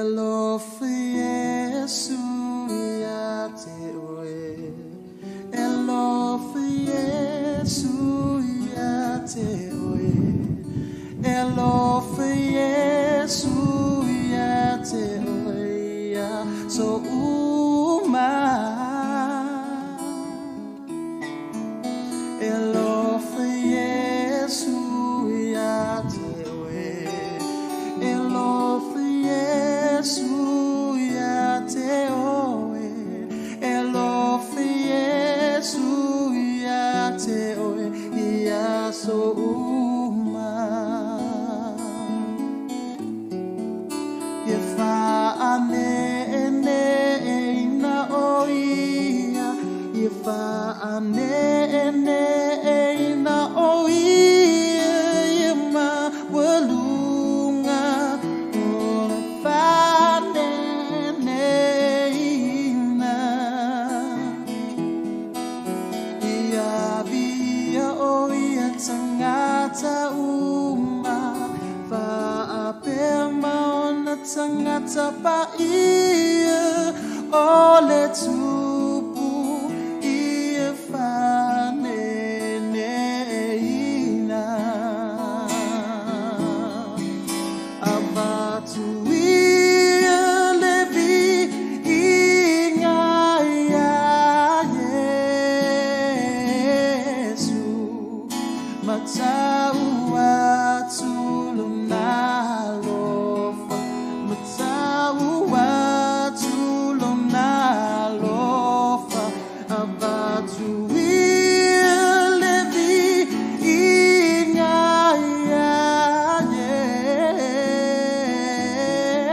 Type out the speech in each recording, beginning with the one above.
alofa Iesu ia te oe E alofa Iesu ia te oe E alofa Iesu ia te oe Ia so uma E alofa Iesu ia te oe E alofa Iesu ia te oe E alofa Iesu ia te oe Ia so uma Ia faaneneina o ia Ia faaneneina o ia Ia maualuga o le faaneneina Ia viia o ia tagata uma Faapea ma ona tagata paia O le Tupu ia faaneneina Avatu ia le viiga iā Iesu Matau atu lona alofa Matau atu lona alofa Avatu ia le viiga iā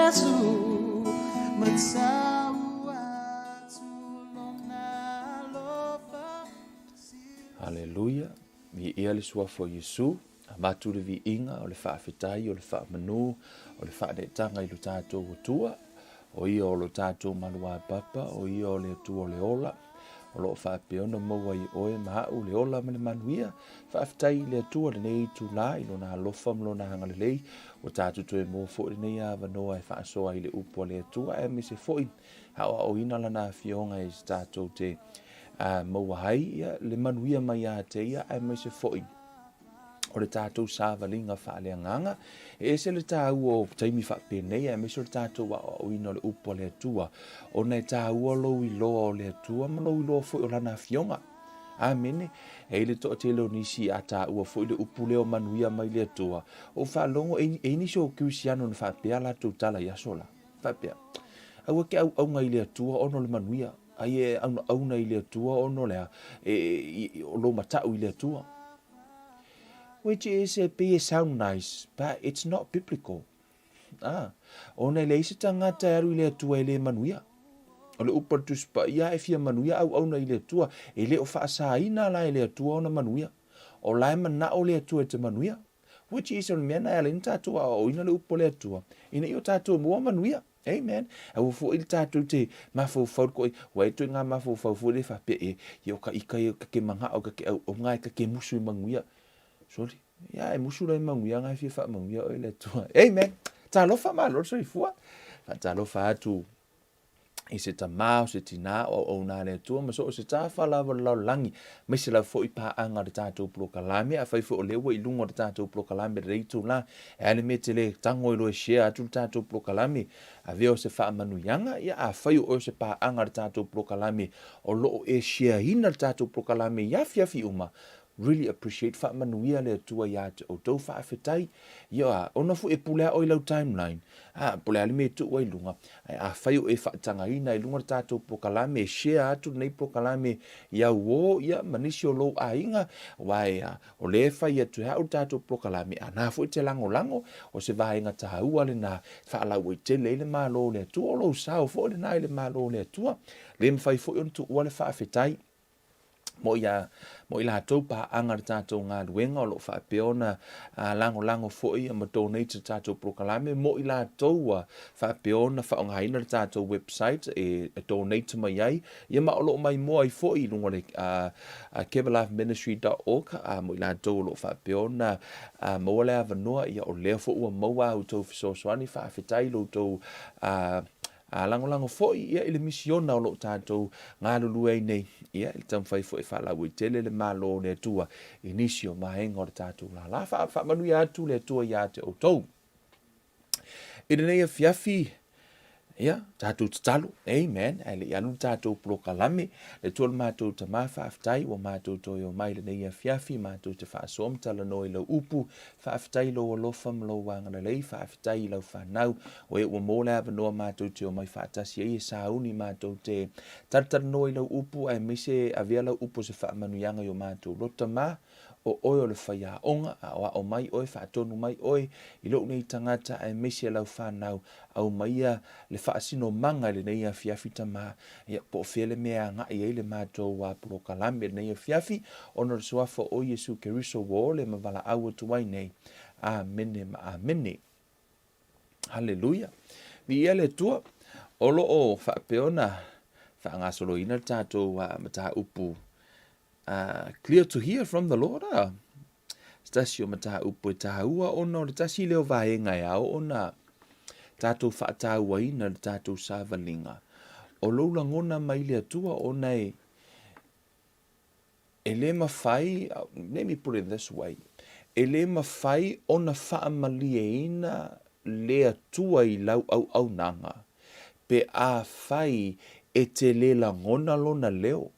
Iesu Matau atu lona alofa Haleluia! Viia le Suafa o Iesu, avatu le viiga o le faafetai, o le faamanu, o le faaneetaga i lo tatou Atua, o ia o lo tatou maluapapa, o ia o le Atua o le ola, o lo o faapea ona maua ai oe ma au le ola ma le manuia. Faafetai i le Atua lenei itula i lona alofa ma lona agalelei, ua tatou toe maua foi lenei avanoa e faasoa ai le upu a le Atua, aemaise foi aoaoina lana afioga i se tatou te maua ai ia, le manuia mai ia te ia, aemaise foi o le tatou savaliga faaleagaga. E ese le taua o taimi faapenei, aemaise o le tatou aoaoina o le upu a le Atua, ona e taua lou iloa o le Atua ma lou iloa foi o lana afioga. Amene. E i le toatele o nisi a taua foi le upu lea o manuia mai le Atua. O faalogo e i nisi o Kirisiano na faapea latou tala i aso la. Faapea, aua ke auauna i le Atua ona o le manuia. Ai e aunauna i le Atua ona o le a? E, o lou matau i le Atua. Which is e pei e sound nice, but it's not biblical. Ah, ona e leai se tagata e alu i le Atua e le manuia. O le upu a le Tusi Paia, e fia manuia auauna i le Atua, e le o faasaina la e le Atua ona manuia. O la e manao le Atua e te manuia. Which is o le mea na e ala ai ona tatou aoaoina le upu a le Atua, ina ia o tatou maua manuia. Amen. Aua foi le tatou te mafaufau le koe, ua e toe ngā mafaufau foi le faapea e, ia o ka ika ia ka ke mangao ka ke au, o ngā e ka ke musu i manuia. Sorry. Ia e musu la i manuia ngā e fia whaamanuia oe le Atua. Amen. Talofa malo le soifua. Faatalofa atu i se tamā, o se tinā, o auauna a le Atua, ma so o se tafa lava o le lalolagi, aemaise lava foi paaga o le tatou polokalame. Afai foi o lea ua i luga o le tatou polokalame i lenei itula, e a le mea e te le tago i loa e share atu le tatou polokalame, avea o se faamanuiaga. Ia, afai o oe o se paaga o le tatou polokalame o lo o e share ina le tatou polokalame i afiafi uma, Really appreciate faamanuia le Atua ia te outou faafetai ia ona foi e pule a oe i lau timeline a po o le a le mea e tuu ai i luga ae afai o e faatagaina i luga le tatou polokalame e share atu lenei polokalame i au o ia ma nisi o lou aiga aua e o lea e fai atu e au le tatou polokalame a na foi te lagolago o se vaega taua lena faalauaitele ai le Malo o le Atua o lou sao foi lena i le Malo o le Atua le mafai foi ona tuua le faafetai. Mo ia, mo i latou paaga le tatou galuega o lo o faapea ona lagolago foi ma donate le tatou polokalame, mo i latou ua faapea ona faaaogaina le tatou website e donate mai ai, ia ma o lo o maimoa ai foi i luga o le kevalifeministry.org, mo i latou o lo o faapea ona maua le avanoa, ia o lea foi ua maua a outou fesoasoani, faafetai i lo outou A lagolago foi ia i le misiona o lo o tatou galulue ai nei, ia i le taumafai foi e faalauaitele le Malo o le Atua i nisi o vaega o le tatou lala. Faamanuia atu le Atua ia te outou. I lenei afiafi, ia, tatou tatalo, amen, ae le i alu le tatou polokalame, le Atua le matou Tama, faafetai ua matou toe omai i lenei afiafi, matou te faasoa ma talanoa i lau upu, faafetai i lou alofa ma lou agalelei, faafetai i lau fanau, O e ua maua le avanoa matou te omai faatasi ai e sauni matou te talatalanoa i lau upu aemaise avea lau upu o se faamanuiaga i o matou loto ma o oe o le faiaoga aoao mai oe faatonu mai oe i lou nei tagata aemaise lau fanau aumaia le faasinomaga i lenei afiafi tama ia po o fea le mea e agai ai le matou polokalame i lenei afiafi ona o le suafa o Iesu Keriso ua ole ma valaau atu ai nei. Amene ma amene. Haleluia. Viia le Atua. O lo o faapea ona faagasoloina le tatou mataupu clear to hear from the Lord. Se tasi o mataupu e tāua ona o le tasi lea o vaega e ao ona tatou faatauaina le tatou savaliga. O lou lagona mai le Atua ona e E le mafai, let me put it this way, e le mafai ona faamalieina le Atua i lau auaunaga pe afai e te le lagona Lona leo.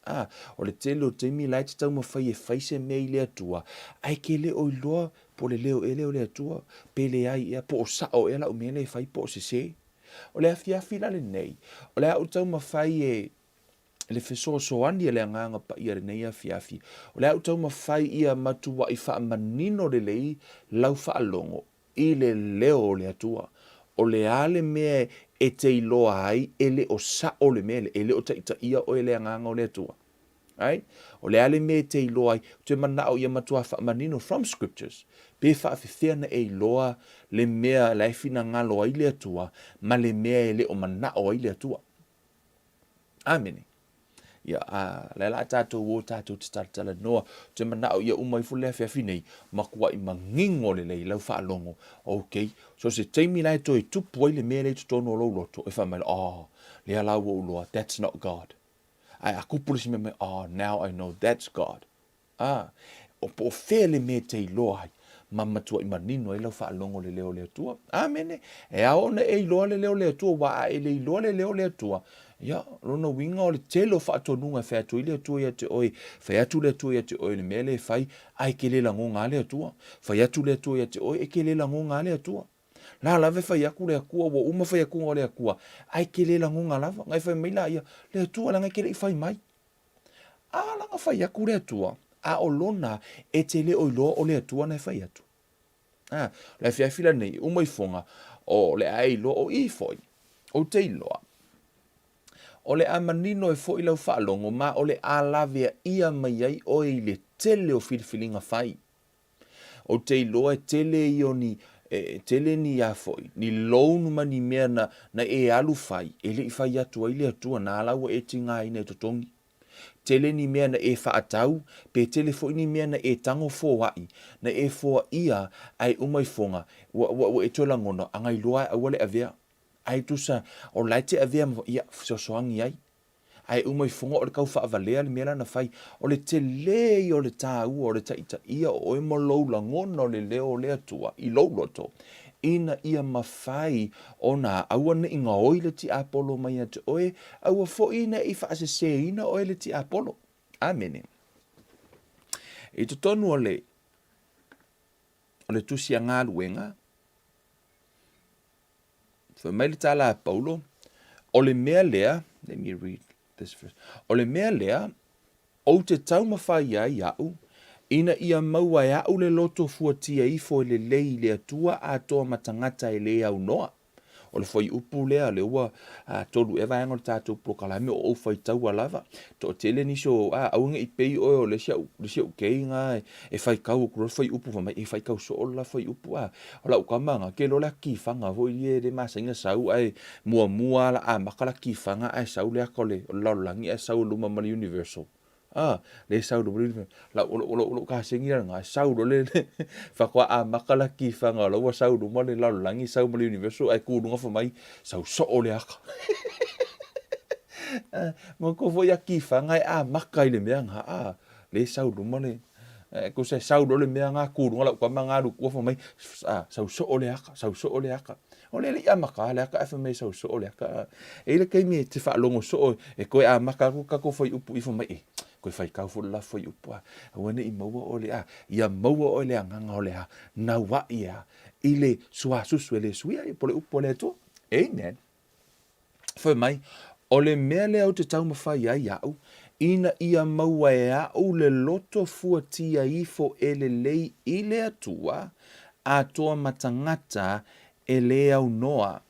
A, o le tele o taimi la e te taumafai e fai se mea i le Atua, ae ke le o iloa po o le leo ea lea o le Atua, pe leai ea, po o sao ea lau mea lea e fai po o sese. O le afiafi la lenei, o le a ou taumafai e le fesoasoani a le Agaga Paia i lenei afiafi, o le a ou taumafai ia matuai faamanino lelei lau faalogo i le leo o le Atua. O le a le mea e te iloa ai e le o sao le mea lea, e le o taitaia oe e le Agaga o le Atua? Right? O le a le mea e te iloa ai? Ou te manao ia matua faamanino from scriptures, pe faafefea ona e iloa le mea la e finagalo ai le Atua ma le mea e le o manao ai le Atua. Amene. Ia, a, lea la tatou o tatou te talatalanoa, ou te manao ia uma ifo le afiafi nei, matuai manino lelei lau faalogo, okay, so se taimi la e toe tupu ai le mea lea i totonu o lou loto, e fai mai, oh, lea la ua ou iloa, that's not God. Ae a kupu le isi mea mai, oh, now I know that's God. Ā, o po o fea le mea e te iloa ai, ma matuai manino ai lau faalogo i le leo o le Atua. Āmene! E ao ona e iloa le leo o le Atua, aua a e le iloa le leo o le Atua, ia, o lona uiga o le tele o faatonuga e fai atu ai le Atua ia te oe, fai atu le Atua ia te oe i le mea lea e fai, ae e te le lagona lava le Atua. Fai atu le Atua ia te oe, e te le lagona lava le Atua. La lava e fai atu le Atua, ua uma fai atuga o le Atua, ae e te le lagona lava. Na e fai mai laia, le Atua leaga e te le i fai mai. A lana fai atu le Atua, a o lona e te le o iloa o le Atua na e fai atu. A, o le afiafi lenei, uma ifoga, o le a e iloa o i foi, ou te iloa. O le a manino e foi lau faalogo ma o le a laveaia mai ai oe i le tele o filifiliga fai. Ou te iloa e tele ia o ni, e tele ni a foi, ni loan ma ni mea na, na e alu fai, e le i fai atu ai le Atua, na ala ua e tigaina e totogi. Tele ni mea na e faatau, pe tele foi ni mea na e tago foai, na e foaia ae uma ifoga, ua, ua, ua e toe lagona, a na iloa aua le avea. Ae tusa, o la e te avea ma, ia, fesoasoani ai. Ae uma ifoga o le tau faavalea le mea la na fai. O le tele ia o le taua o le taitaia o oe ma lou lagona o le leo o le Atua i lou loto, ina ia mafai ona aua ne i gaoi le tiapolo mai ia te oe, aua foi ne i faaseseina oe le tiapolo. Amene. I totonu o le, o le tusi a galuega, Fai mai le tala a Paulo, o le mea lea, let me read this first. O le mea lea, ou te taumafai ai au, ina ia maua e au le loto fuatia ifo e lelei i le Atua atoa ma tagata e le aunoa. O le fuaiupu lea, lea ua tolu ea vaega o le tatou polokalame o ou faitaua lava. Toatele nisi o, a, aua ne i pei oe o le isi au, le isi au gay na e faitau atu loa le fuaiupu fai mai, e faitau soo le la fuaiupu, a. O lau tama na, ke loa le atifaga foi ia e le masani ona sau ae muamua lava la amata le atifaga ae sau le ata o le lalolagi ae sau i luma ma le universal. A, le sau luma le universal. Lau, o lou, lou kasegi la lena, sau loa le, faatoa amata le atifaga o la ua sau luma le lalolagi sau ma le universal ae tu luga fai mai, sau soo le ata. Manatua foi atifaga e amata i le mea na, a, le sau luma le, tusa e sau loa le mea na tu luga lau tama na alu i tua fai mai, a, sau soo le ata, sau soo le ata. O le le i amata le ata ae fai mai sau soo le ata. E i ai le taimi e te faalogo soo e toe amata atu tatou fuaiupu i fai mai, e, toe faitau foi le la fuaiupu a, aua ne i maua oe le, a, ia maua oe le agaga o le a, nauaʻi e a, i le suasusu e le suia, po o le upu a le Atua. Amen. Fai mai, o le mea lea ou te taumafai ai au, ina ia maua e au le loto fuatia ifo e lelei i le Atua, atoa ma tagata e le aunoa.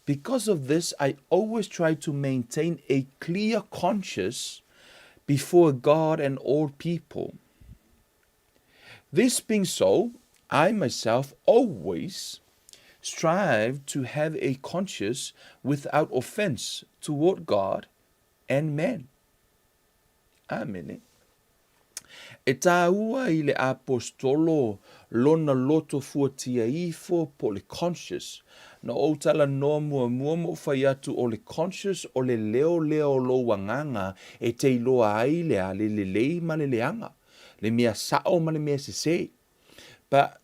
Because of this I always try to maintain a clear conscience before God and all people. This being so, I myself always strive to have a conscience without offense toward God and men. Amene. E tāua i le Aposetolo lona loto fuatia ifo po o le conscious. Na ou talanoa muamua ma ou fai atu o le conscious o le leo lea o lou agaga e te iloa ai le a le lelei ma le leaga, le mea sao ma le mea sese. But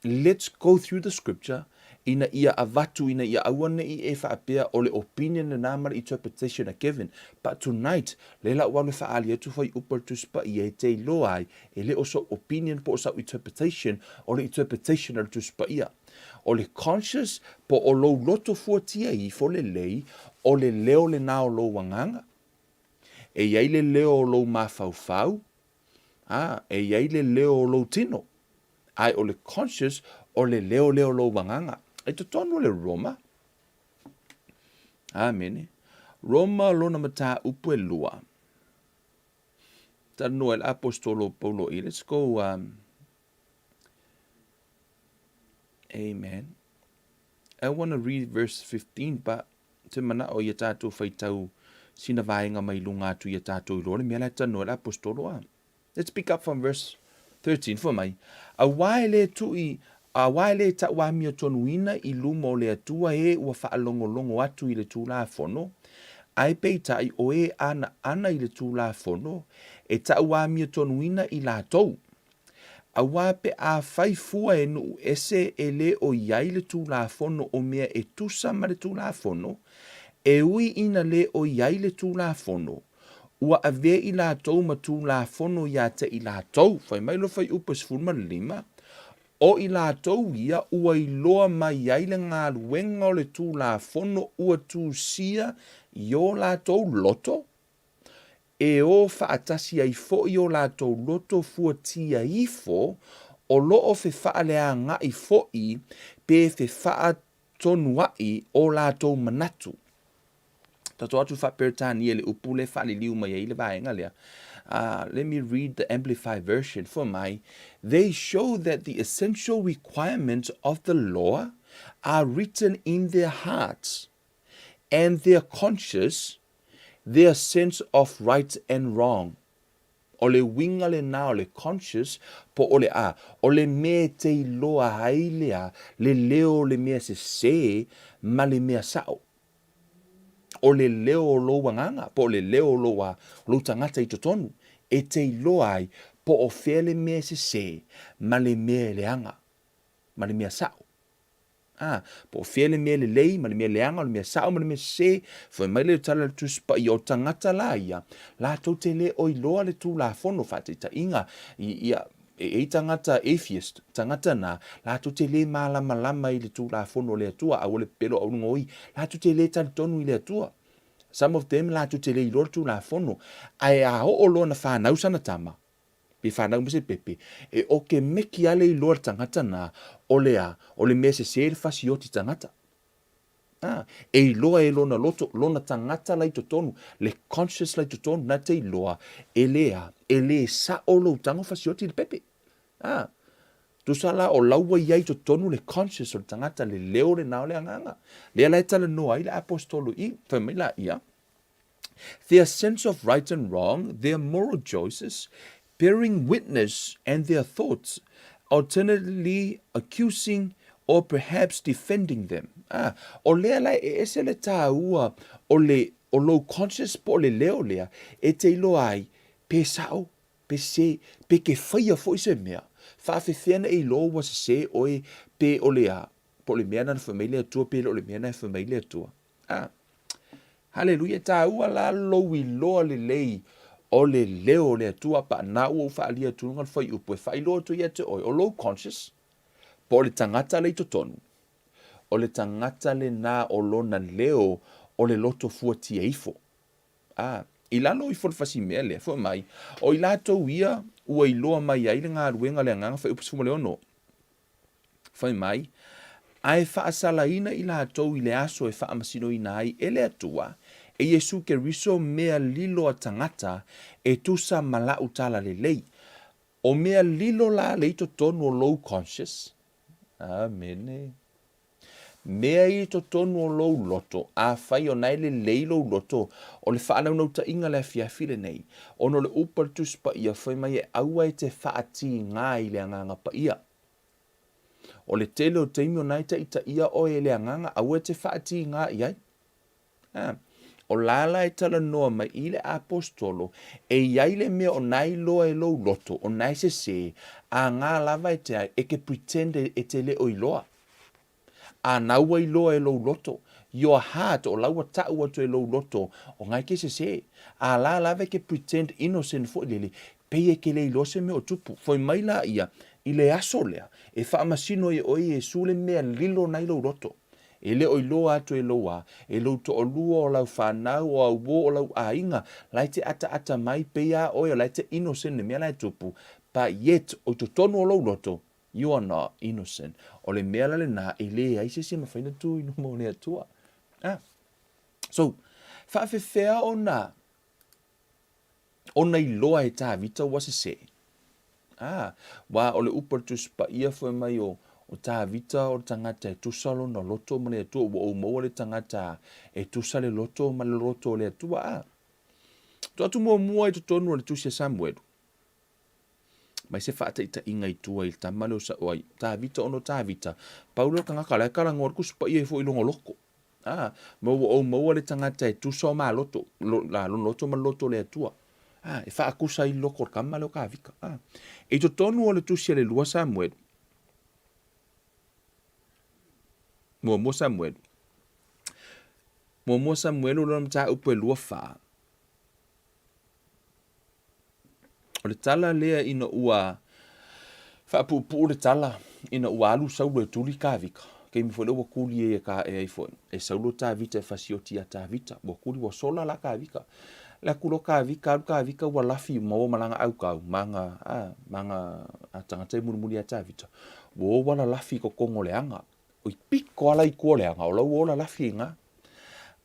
Let's go through the scripture ina ia avatu ina ia aua ne i e faapea o le opinion lena ma le interpretation a Kevin. But tonight, lea la ua alu e faaali atu fuaiupu a le Tusi Paia e te iloa ai e le o sou opinion po o sau interpretation, o le interpretation a le Tusi Paia. O le conscious po o lou loto fuatia ifo lelei, o le leo lena o lou agaga. E i ai le leo o lou mafaufau, ā, e i ai le leo o lou tino, ae o le conscious o le leo lea o lou agaga. I totonu o le Roma, Āmene, Roma lona mataupu e lua, talanoa i le Aposetolo o Paulo i, let's go, um, amen. I want to read verse 15, but te manao ia tātou whaitau sina vaenga mai lunga atu ia tātou i loa le mea la e talanoa i le Aposetolo a. Let's pick up from verse 13, fai mai, Auā e le tui, auā e le tauamiotonuina i luma o le Atua ē ua faalogologo atu i le Tulafono, ae peitai o ē ana ana i le Tulafono, e tauamiotonuina i latou. Auā pe a fai fua e nuu ese e le o i ai le Tulafono o mea e tusa ma le Tulafono, e ui ina le o i ai le Tulafono, Ua avea i latou ma Tulafono iā te i latou, fai mai lo fuaiupu e 15, o i latou ia ua iloa mai ai le galuega o le Tulafono ua tusia i o latou loto, e o faatasi ai foi o latou loto fuatia ifo o lo o fefaaleagaʻi foi pe fefaatonuaʻi o latou manatu. Tatou atu faa-Peretania i le upu lea e faaliliu mai ai le vaega lea. Let me read the Amplified Version. Fai mai, They show that the essential requirements of the law are written in their hearts and their conscience, their sense of right and wrong. O le uiga lena o le conscious po o le a, o le mea e te iloa ai le a, le leo o le mea sesē ma le mea sa'o. O le leo o lou agaga, po o le leo o lou a, lou tagata i totonu, e te iloa ai po o fea le mea e sesē ma le mea e leaga, ma le mea sa'o. Ā, po o fea le mea lelei ma le mea leaga, o le mea sa'o ma le mea sesē, fai mai le tala a le Tusi Paia, o tagata la ia, latou te le o iloa le Tulafono, faataitaiga, i, ia, e i ai tagata atheist, tagata na, latou te le malamalama i le Tulafono o le Atua, aua le pepelo aua le gaoi, latou te le talitonu i le Atua. Some of them latou te le iloa le Tulafono, ae a oo loa na fanau sana tama, Pe whanau me se pepe, e oke meki ale iloa le tangata na, o le a, o le mea sese le fasioti tangata. A, e iloa e lona loto, lona tagata la i totonu, le conscious la i totonu, na te iloa, e le a, e le sa'o lou tago fasioti i le pepe. A, tusa la o la ua i ai i totonu le conscious o le tagata, le leo lena o le agaga. Lea la e talanoa ai le Aposetolo i, fai mai laia, Their sense of right and wrong, their moral choices, bearing witness and their thoughts, alternately accusing or perhaps defending them. Ah, o lea la e ese le tāua o le o lou conscious po o le leo lea e te iloa ai pe sa'o, pe sē, pe ke whaia foʻi se mea, faafefea na e iloa ua sesē oe pe o le a, po o le mea na na fai mai le Atua pe le o le mea na e fai mai le Atua. A, Haleluia, tāua la lou iloa lelei o le leo o le Atua pa na ua ou faaalia atu i luga o le fuaiupu e faailoa atu ia te oe, o lou conscious, po o le tagata le i totonu, o le tagata lena o lona leo o le loto fuatia ifo. A, i lalo ifo o le fasimea lea, foi mai, o i latou ia ua iloa mai ai le galuega a le Agaga Fuaiupu 16. Fai mai, Ae faasalaina i latou i le aso e faamasinoina ai e le Atua, e Iesu Keriso mea lilo a tagata e tusa ma la'u talalelei. O mea lilo la le i totonu o lou conscious? Amene. Mea i totonu o lou loto, afai o na e lelei lou loto, o le faalaunautaiga le afiafi lenei, ona o le upu a le Tusi Paia, fai mai e aua e te faatigā i le Agaga Paia. O le tele o taimi o na e taitaia oe e le Agaga, aua e te faatigā i ai. A, o la la e talanoa mai i le Aposetolo, e i ai le mea o na iloa e lou loto, o na e sesē, a ngā lava e te ai, e ke pretend e te le o iloa. A na ua iloa e lou loto, your heart, o la ua ta'u atu e lou loto, o ngae ke sesē. A la lava e ke pretend innocent foi lele, pei e ke le iloa se mea o tupu. Foi mai la ia i le aso lea, e faamasino ai e oe Iesu le mea lilo na i lou loto. E le o iloa atu e lou a, e lou toalua o lau fanau, o au uo o lau aiga, la e te ataata mai, pei a oe o la e te innocent le mea la e tupu, but yet o i totonu o lou loto, You are not innocent. O le mea la lena e leai se isi e mafai ona tu i luma o le Atua. Ah. So, faafefea ona ona iloa e Tavita ua sesē? Ah, wa o le upu a le Tusi Paia fai mai o o Tavita o le tagata e tusa lona loto ma le Atua, ua ou maua le tagata e tusa le loto ma le loto o le Atua. Ah. Tuu atu muamua i totonu o le Tusi a Samuelu. Mai se faataitaiga i tua i le tama lea o sa, o ai, Tavita ona o Tavita, pau lea o le tagata la e talanoa atu kusi paia ifo i lona loto. A, ma ua ou maua le tagata e tusa o maloto, lo, la, lona loto ma le loto o le Atua. A, e faakusa ai le loto o le tama lea o Tavita. A, i totonu o le tusi a le lua Samuelu, muamua Samuelu, muamua Samuelu lona mataupu e 24, O le tala lea ina ua faapuupuu le tala ina ua alu Saulo e tuli Tavita. Taimi foi lea ua tuli ai e ka e ai foi e Saulo Tavita e fasioti ia Tavita. Ua tuli ua sola la Tavita. Le atu loa Tavita, alu Tavita ua lafi maua ma lana aukau, ma ana, ma ana tagata e mulimuli ia Tavita. Ua o ua lalafi i totonu o le aga. I pito lava la i tua o le aga, o la ua o lalafi i ina.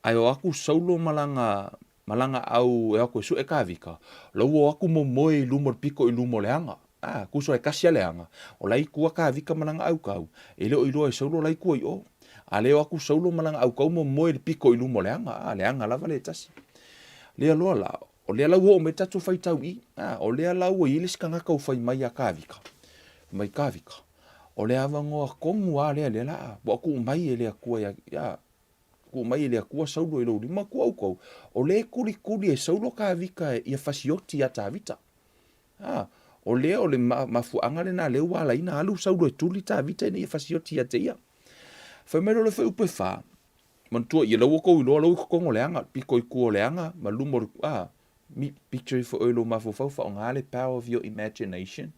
Ae o atu Saulo ma lana Ma lana au e o atu e suʻe Tavita, o la ua o atu momoe i luma o le pito i luma o le aga. A, tusa e tasi a le aga, o la i tua Tavita ma lana aukau, e le o iloa e Saulo la i tua i o. A lea o atu Saulo ma lana aukau momoe i le pito i luma o le aga, a, le aga lava lea e tasi. Lea loa la, o lea la ua oo mai le tatou faitau i, a, o lea la ua i ai le isi tagata ua fai mai ia Tavita, fai mai, Tavita, o le avanoa tonu lava lea lea la a, ua tuu mai e le Atua ia, ia, Tuu mai e le Atua Saulo i lou lima, tua outou, o lea e kulikuli e Saulo Tavita ia fasioti ia Tavita. A, o lea o le mafuaaga lena lea ua ala ai ona alu Saulo e tuli Tavita ina ia fasioti ia te ia. Fai mai loa le fuaiupu e fa, manatua ia, la ua outou iloa, la ua i totonu o le aga, pito i tua o le aga, ma luma o le, a, Mi, picture ifo oe i lou mafaufau, faaaoga le power of your imagination.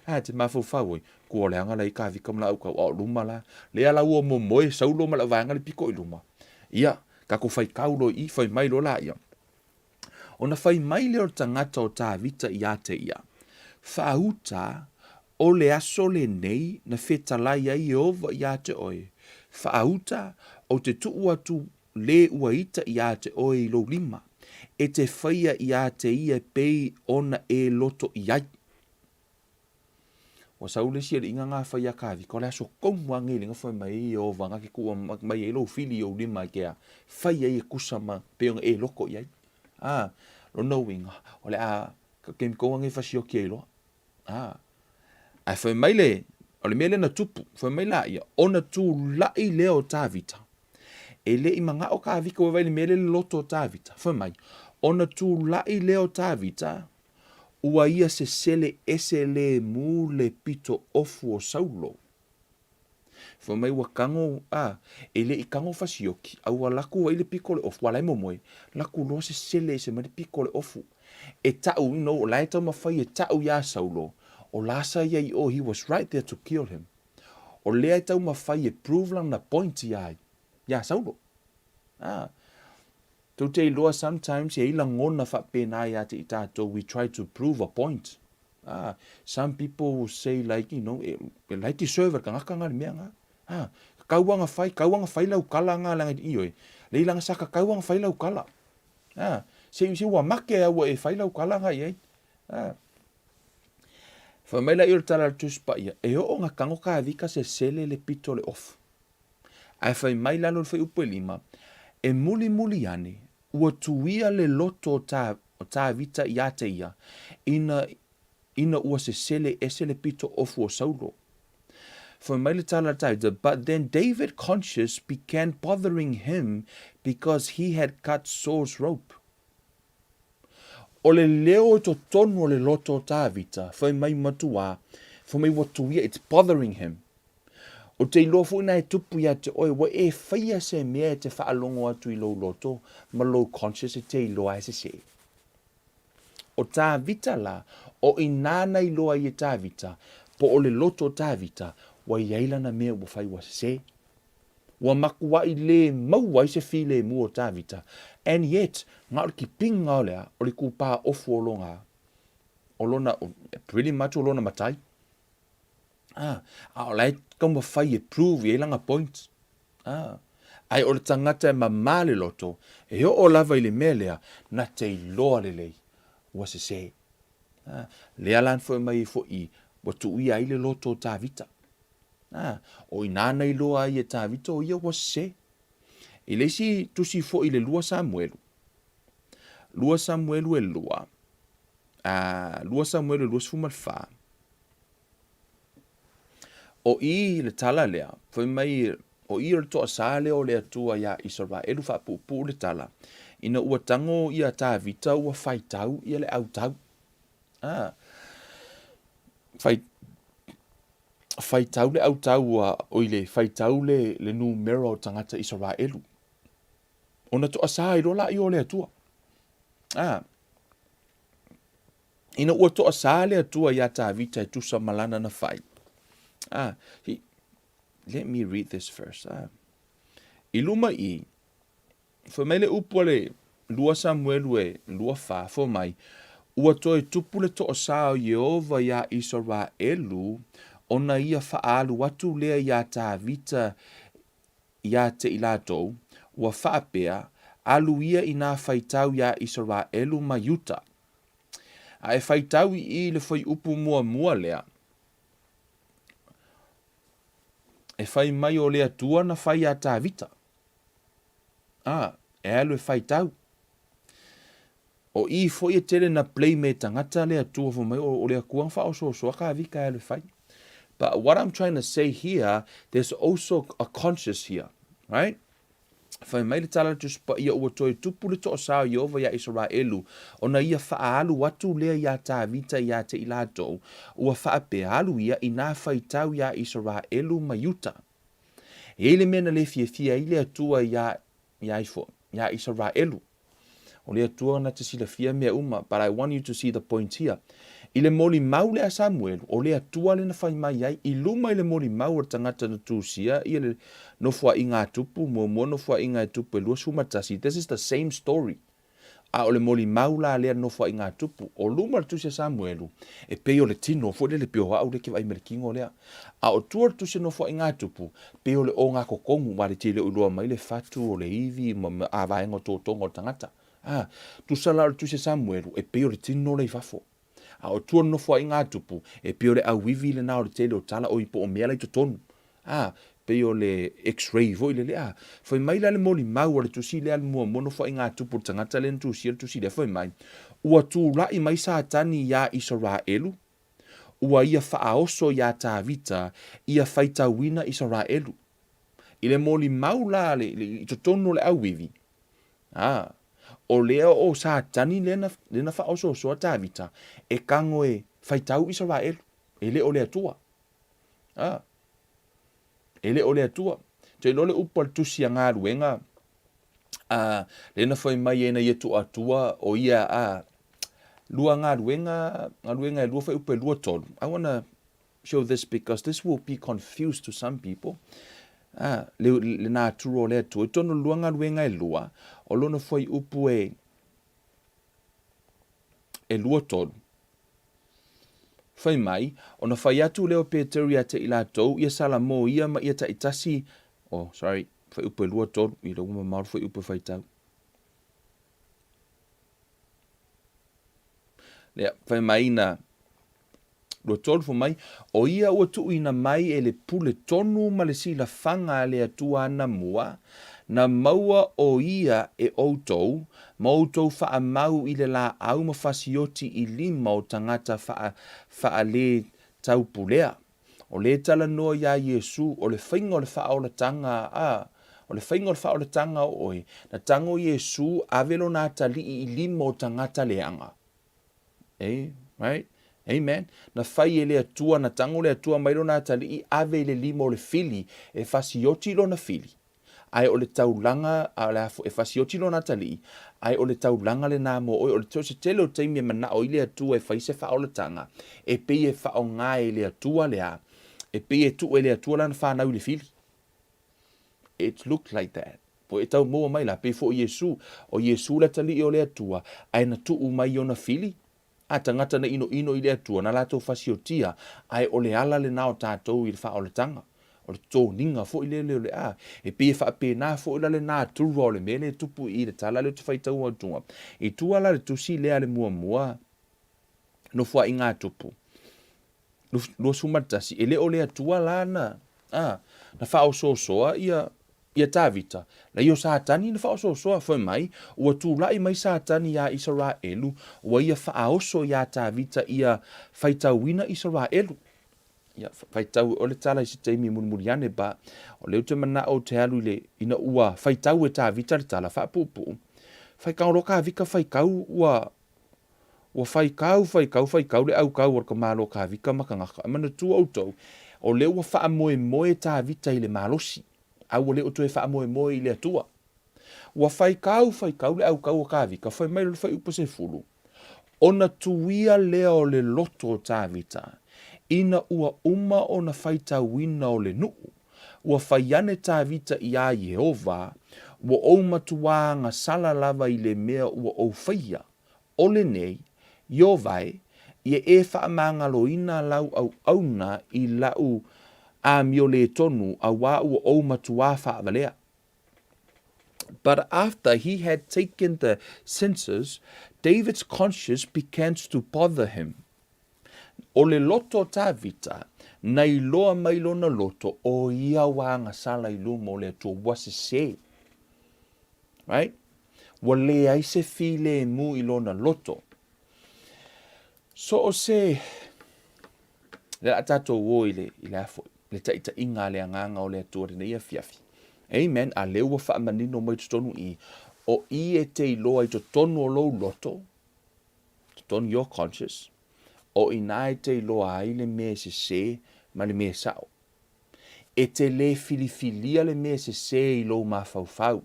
A, te mafaufau oi, kua o le aga la i Kavika ma lau kau, a o luma la, lea la ua momoe Saulo ma lau vaega le piko i luma. Ia, tatou faitau loa i i, fai mai loa laia. Ona fai mai lea o le tagata o Tavita ia te ia, Faauta, o le aso lenei na fetalai ai Ieova ia te oe, Faauta, ou te tuu atu le ua ita iā te oe i lou lima, e te faia iā te ia e pei ona e loto i ai. Ua sau le isi aliiga nga fai a Kavika, o le aso komu a ngei lenga fai mai ai Ieova nga ke kuua mai ai lou fili i ou lima e ke a fai ai e kusa ma pei ona e loko i ai. A, lona uiga, o le a ke kou a ngei fasioki ai loa. A, ae fai mai le, o le mea lea na tupu, fai mai laia, ona tulai lea o Tavita. E le i manao Kavika ua vaai i le mea lea le loto o Tavita. Fai mai, ona tulai lea o Tavita, ua ia sesele ese lemu le pito ofu o Saulo. Fai mai ua tago, a, e le i tago fasioki, a ua laku ai le pito o le ofu, a la e momoe, laku loa sesele ese mai le pito o le ofu. E ta'u, you know, o la e taumafai e ta'u iā Saulo, o la sa ia i o, he was right there to kill him. O lea e taumafai e prove lana point iā, iā Saulo. A, tou te iloa sometimes e i ai lagona faapena iā te i tātou, we try to prove a point. Ah, some people will say like, you know, e, e lai te serve tagata nga le mea nga. Ah, kau anga fai, kau anga fai lau kala nga langa i oi. Lei langa saka kau anga fai lau kala. Ah, se se ua make a ua e fai lau kala nga i ai. Ah. Fai mai la i o le tala le Tusi Paia, e oo nga tango ka vika se sele le pito le ofu. Ae fai mai lalo le fuaiupu e lima, e mulimuli ane, Ua tuia le loto o Tā, o Tāvita iā te ia, ina, ina ua sesele ese le pito ofu o Saulo. Fai mai le tala a Tāvita, But then David conscience began bothering him because he had cut Saul's rope. O le leo i totonu o le loto o Tāvita, fai mai matuā, fai mai ua tuia, it's bothering him. O te iloa foi na e tupu ia te oe, ua e whaia se mea e te whaalongo atu i lou loto ma lou conscious e te iloa e sese. O Tāvita la, o inā na iloa ai e Tāvita, po o le loto o Tāvita, ua iai lana mea ua whai ua sese. Ua makuaʻi lē maua ai se filemu o Tāvita, and yet, nga o le kipinga o lea, o le kūpā ofu o lona, o lona, pretty much o lona matai. Ah, a o la e taumafai e prove i ai lana point. Ah, ae o le tagata e mamā le loto, e oo lava i le mea lea, na te iloa lelei, ua sesē. Ah, lea la na foi mai ai foi, ua tuuia ai le loto o Tavita. Ah, o inā na iloa ai e Tavita o ia ua sesē. I le isi tusi foi i le lua Samuelu, lua Samuelu e lua, ah, lua Samuelu e 24, O i le tala lea, fai mai, o i o le toasā lea o le Atua iā Isaraelu faapuupuu le tala, ina ua tago ia Tavita ua faitau ia le autau. A, fai, faitau le autau ua, oi le faitau le, le numera o tagata Isaraelu. Ona toasā ai loa laia o le Atua. A, Ina ua toasā le Atua iā Tavita e tusa ma lana na fai. Ah, he, let me read this first. Ah. I luma i, fai mai le upu a le lua Samuelu e lua whā, fai mai, ua toe tupu le toasā o Ieova iā Isaraelu, ona ia whaalu atu lea iā Tavita iā te i latou, ua faapea, alu ia i nā faitau iā Isaraelu ma Iuta. A e faitau i i le fuaiupu muamua lea, e fai mai o le Atua na fai iā Tavita. A, e alu e faitau. O i foi e tele na blame e tagata le Atua fai mai o le Atua na faaosoosoa Tavita e alu e fai. But what I'm trying to say here, there's also a conscious here, right? Fai mai le tala a le Tusi Paia, Ua toe tupu le toasā o Ieova iā Isaraelu, ona ia faaalu atu lea iā Tavita iā te i latou, ua faapea alu ia i nā faitau iā Isaraelu ma Iuta. E iai le mea na le fiafia ai le Atua iā, iā ifo, iā Isaraelu. O le Atua na te silafia mea uma, but I want you to see the point here. I le molimau lea a Samuelu, o le Atua le na fai mai ai, i luma i le molimau o le tagata na tusia ia le nofoaiga a Tupu, muamua nofoaiga e Tupu e 21, this is the same story. A o le molimau la lea nofoaiga a Tupu, o luma o le tusi a Samuelu, e pei o le tino foi lele pei o au lea e ke vaai mai le tino lea. A o tua o le tusi a nofoaiga a Tupu, pei o le ogatotonu, aua le te le o iloa mai le fatu o le ivi ma a vaega o totoga o le tagata. A, tusa la o le tusi a Samuelu, e pei o le tino lea i fafo. A o tua o le nofoaiga a Tupu, e pei o le auivi lena o le tele o tala, oi po o mea la i totonu. A, pei o le x-ray foi lele, a. Fai mai la le molimau a le tusi lea a le muamua nofoaiga a Tupu, le tagata lea na tusia le tusi lea, fai mai, Ua tulai mai Satani iā Isaraelu, ua ia faaoso iā Tavita ia faitauina Isaraelu. I le molimau la le, le, i totonu o le auivi, a, o lea o Satani lea na, lea na faaosoosoa Tavita e tago e faitau Isaraelu, e le o le Atua. A, e le o le Atua. Te iloa le upu a le tusi a galuega, a, lea na fai mai e na ia tuatua o ia a, lua galuega, galuega e lua fai upu e lua tolu. I wanna show this because this will be confused to some people. Ah, le, le natura o le Atua. I tonu lua galuega e lua, o lona foi upu e, e lua tolu. Fai mai, ona fai atu lea o Peteru ia te i latou, ia Salamo ia ma ia taitasi, oh, sorry, fai upu e lua tolu, i le ua mamao le fai upu e faitau. Lea, fai mai na, 23 fai mai, o ia ua tuuina mai e le pule tonu ma le silafaga a le Atua anamua, na maua o ia e outou, ma outou faamau i le laau ma fasioti i lima o tagata faa, faaletaupulea. O lea e talanoa iā Iesu, o le faiga o le faaolataga, a, o le faiga o le faaolataga o oe, na tago Iesu ave lona atalii i lima o tagata leaga. Eh, right? Amen. Na fai e le Atua, na tago le Atua mai lona atalii ave i le lima o le fili e fasioti lona fili. Ae o le taulaga, a o le a e fasioti lona atalii, ae o le taulaga lena mo oe. O le se tele o taimi e manao ai le Atua e fai se faaolataga, e pei e faaaoga e le Atua le a, e pei e tuu e le Atua lana fanau i le fili. It looked like that. Ua e tau maua mai la, pei foi Iesu, o Iesu le atalii o le Atua, ae na tuu mai i ona fili, a tagata na inoino i le Atua, na latou fasiotia, ae o le ala lena o tatou i le faaolataga, o le toniga foi lele o le a. E pei e faapena foi la le natura o le mea lea e tupu i i le tala lea ou te faitau atua. I tua la le tusi lea a le muamua, Nofoaiga a Tupu, 21, e le o le Atua la na, a, na faaosoosoa ia, ia Tavita, leai o Satani na faaosoosoa, fai mai, ua tulai mai Satani iā Isaraelu, ua ia faaoso iā Tavita ia faitauina Isaraelu. Ia, faitau o le tala i se taimi mulimuli ane, ba, o lea ou te manao ou te alu i le, ina ua faitau e Tavita le tala, faapuupuu, faikau loa Kavika faikau ua, Ua faikau, faikau, faikau le aukau o le Malo Tavita ma tagata. E manatua outou, o lea ua faamoemoe Tavita i le malosi, a ua le o toe faamoemoe i le Atua. Ua faikau, faikau le aukau o Tavita, fai mai le fuaiupu 10, Ona tuia lea o le loto o Tavita, ina ua uma ona faitauina o le nuu, ua fai ane Tavita iā Ieova, Ua ou matuā agasala lava i le mea ua ou faia, o lenei, Ieova e, ia e faamagaloina lau auauna i lau amioletonu auā ua ou matuā faavalea. But after he had taken the census, David's conscience began to bother him. O le loto o Tavita, na iloa mai lona loto, o ia ua agasala i luma o le Atua, ua sesē. Right? Ua leai se filemu i lona loto. So o se, le a tātou o i le, i le a foi, le taitaiga a le agaga o le Atua lenei afiafi. Amen. A lea ua faamanino mai totonu i, o i e te iloa i totonu o lou loto, totonu your conscious, o inā e te iloa ai le mea e sesē ma le mea e sao. E te lē filifilia le mea e sesē i lou mafaufau.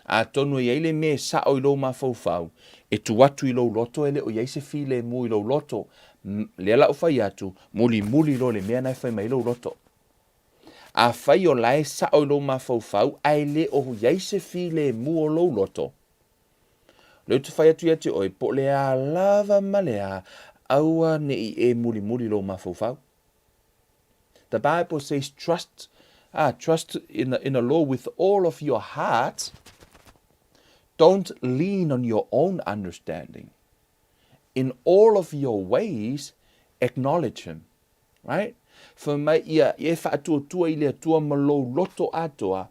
Atonu e i ai le mea e sao i lou mafaufau, e tu atu i lou loto e le o i ai se filemu i lou loto, lea la ou fai atu, mulimuli loa le mea na e fai mai ai lou loto. Afai o la e sao i lou mafaufau ae le o i ai se filemu o lou loto, Lea ou te fai atu ia te oe, po o le a lava ma le a, aua ne i e mulimuli lou mafaufau. The Bible says trust, ah, trust in the, in the Lord with all of your heart. Don't lean on your own understanding. In all of your ways, acknowledge him. Right? Fai mai ia, e faatuatua i le Atua ma lou loto atoa,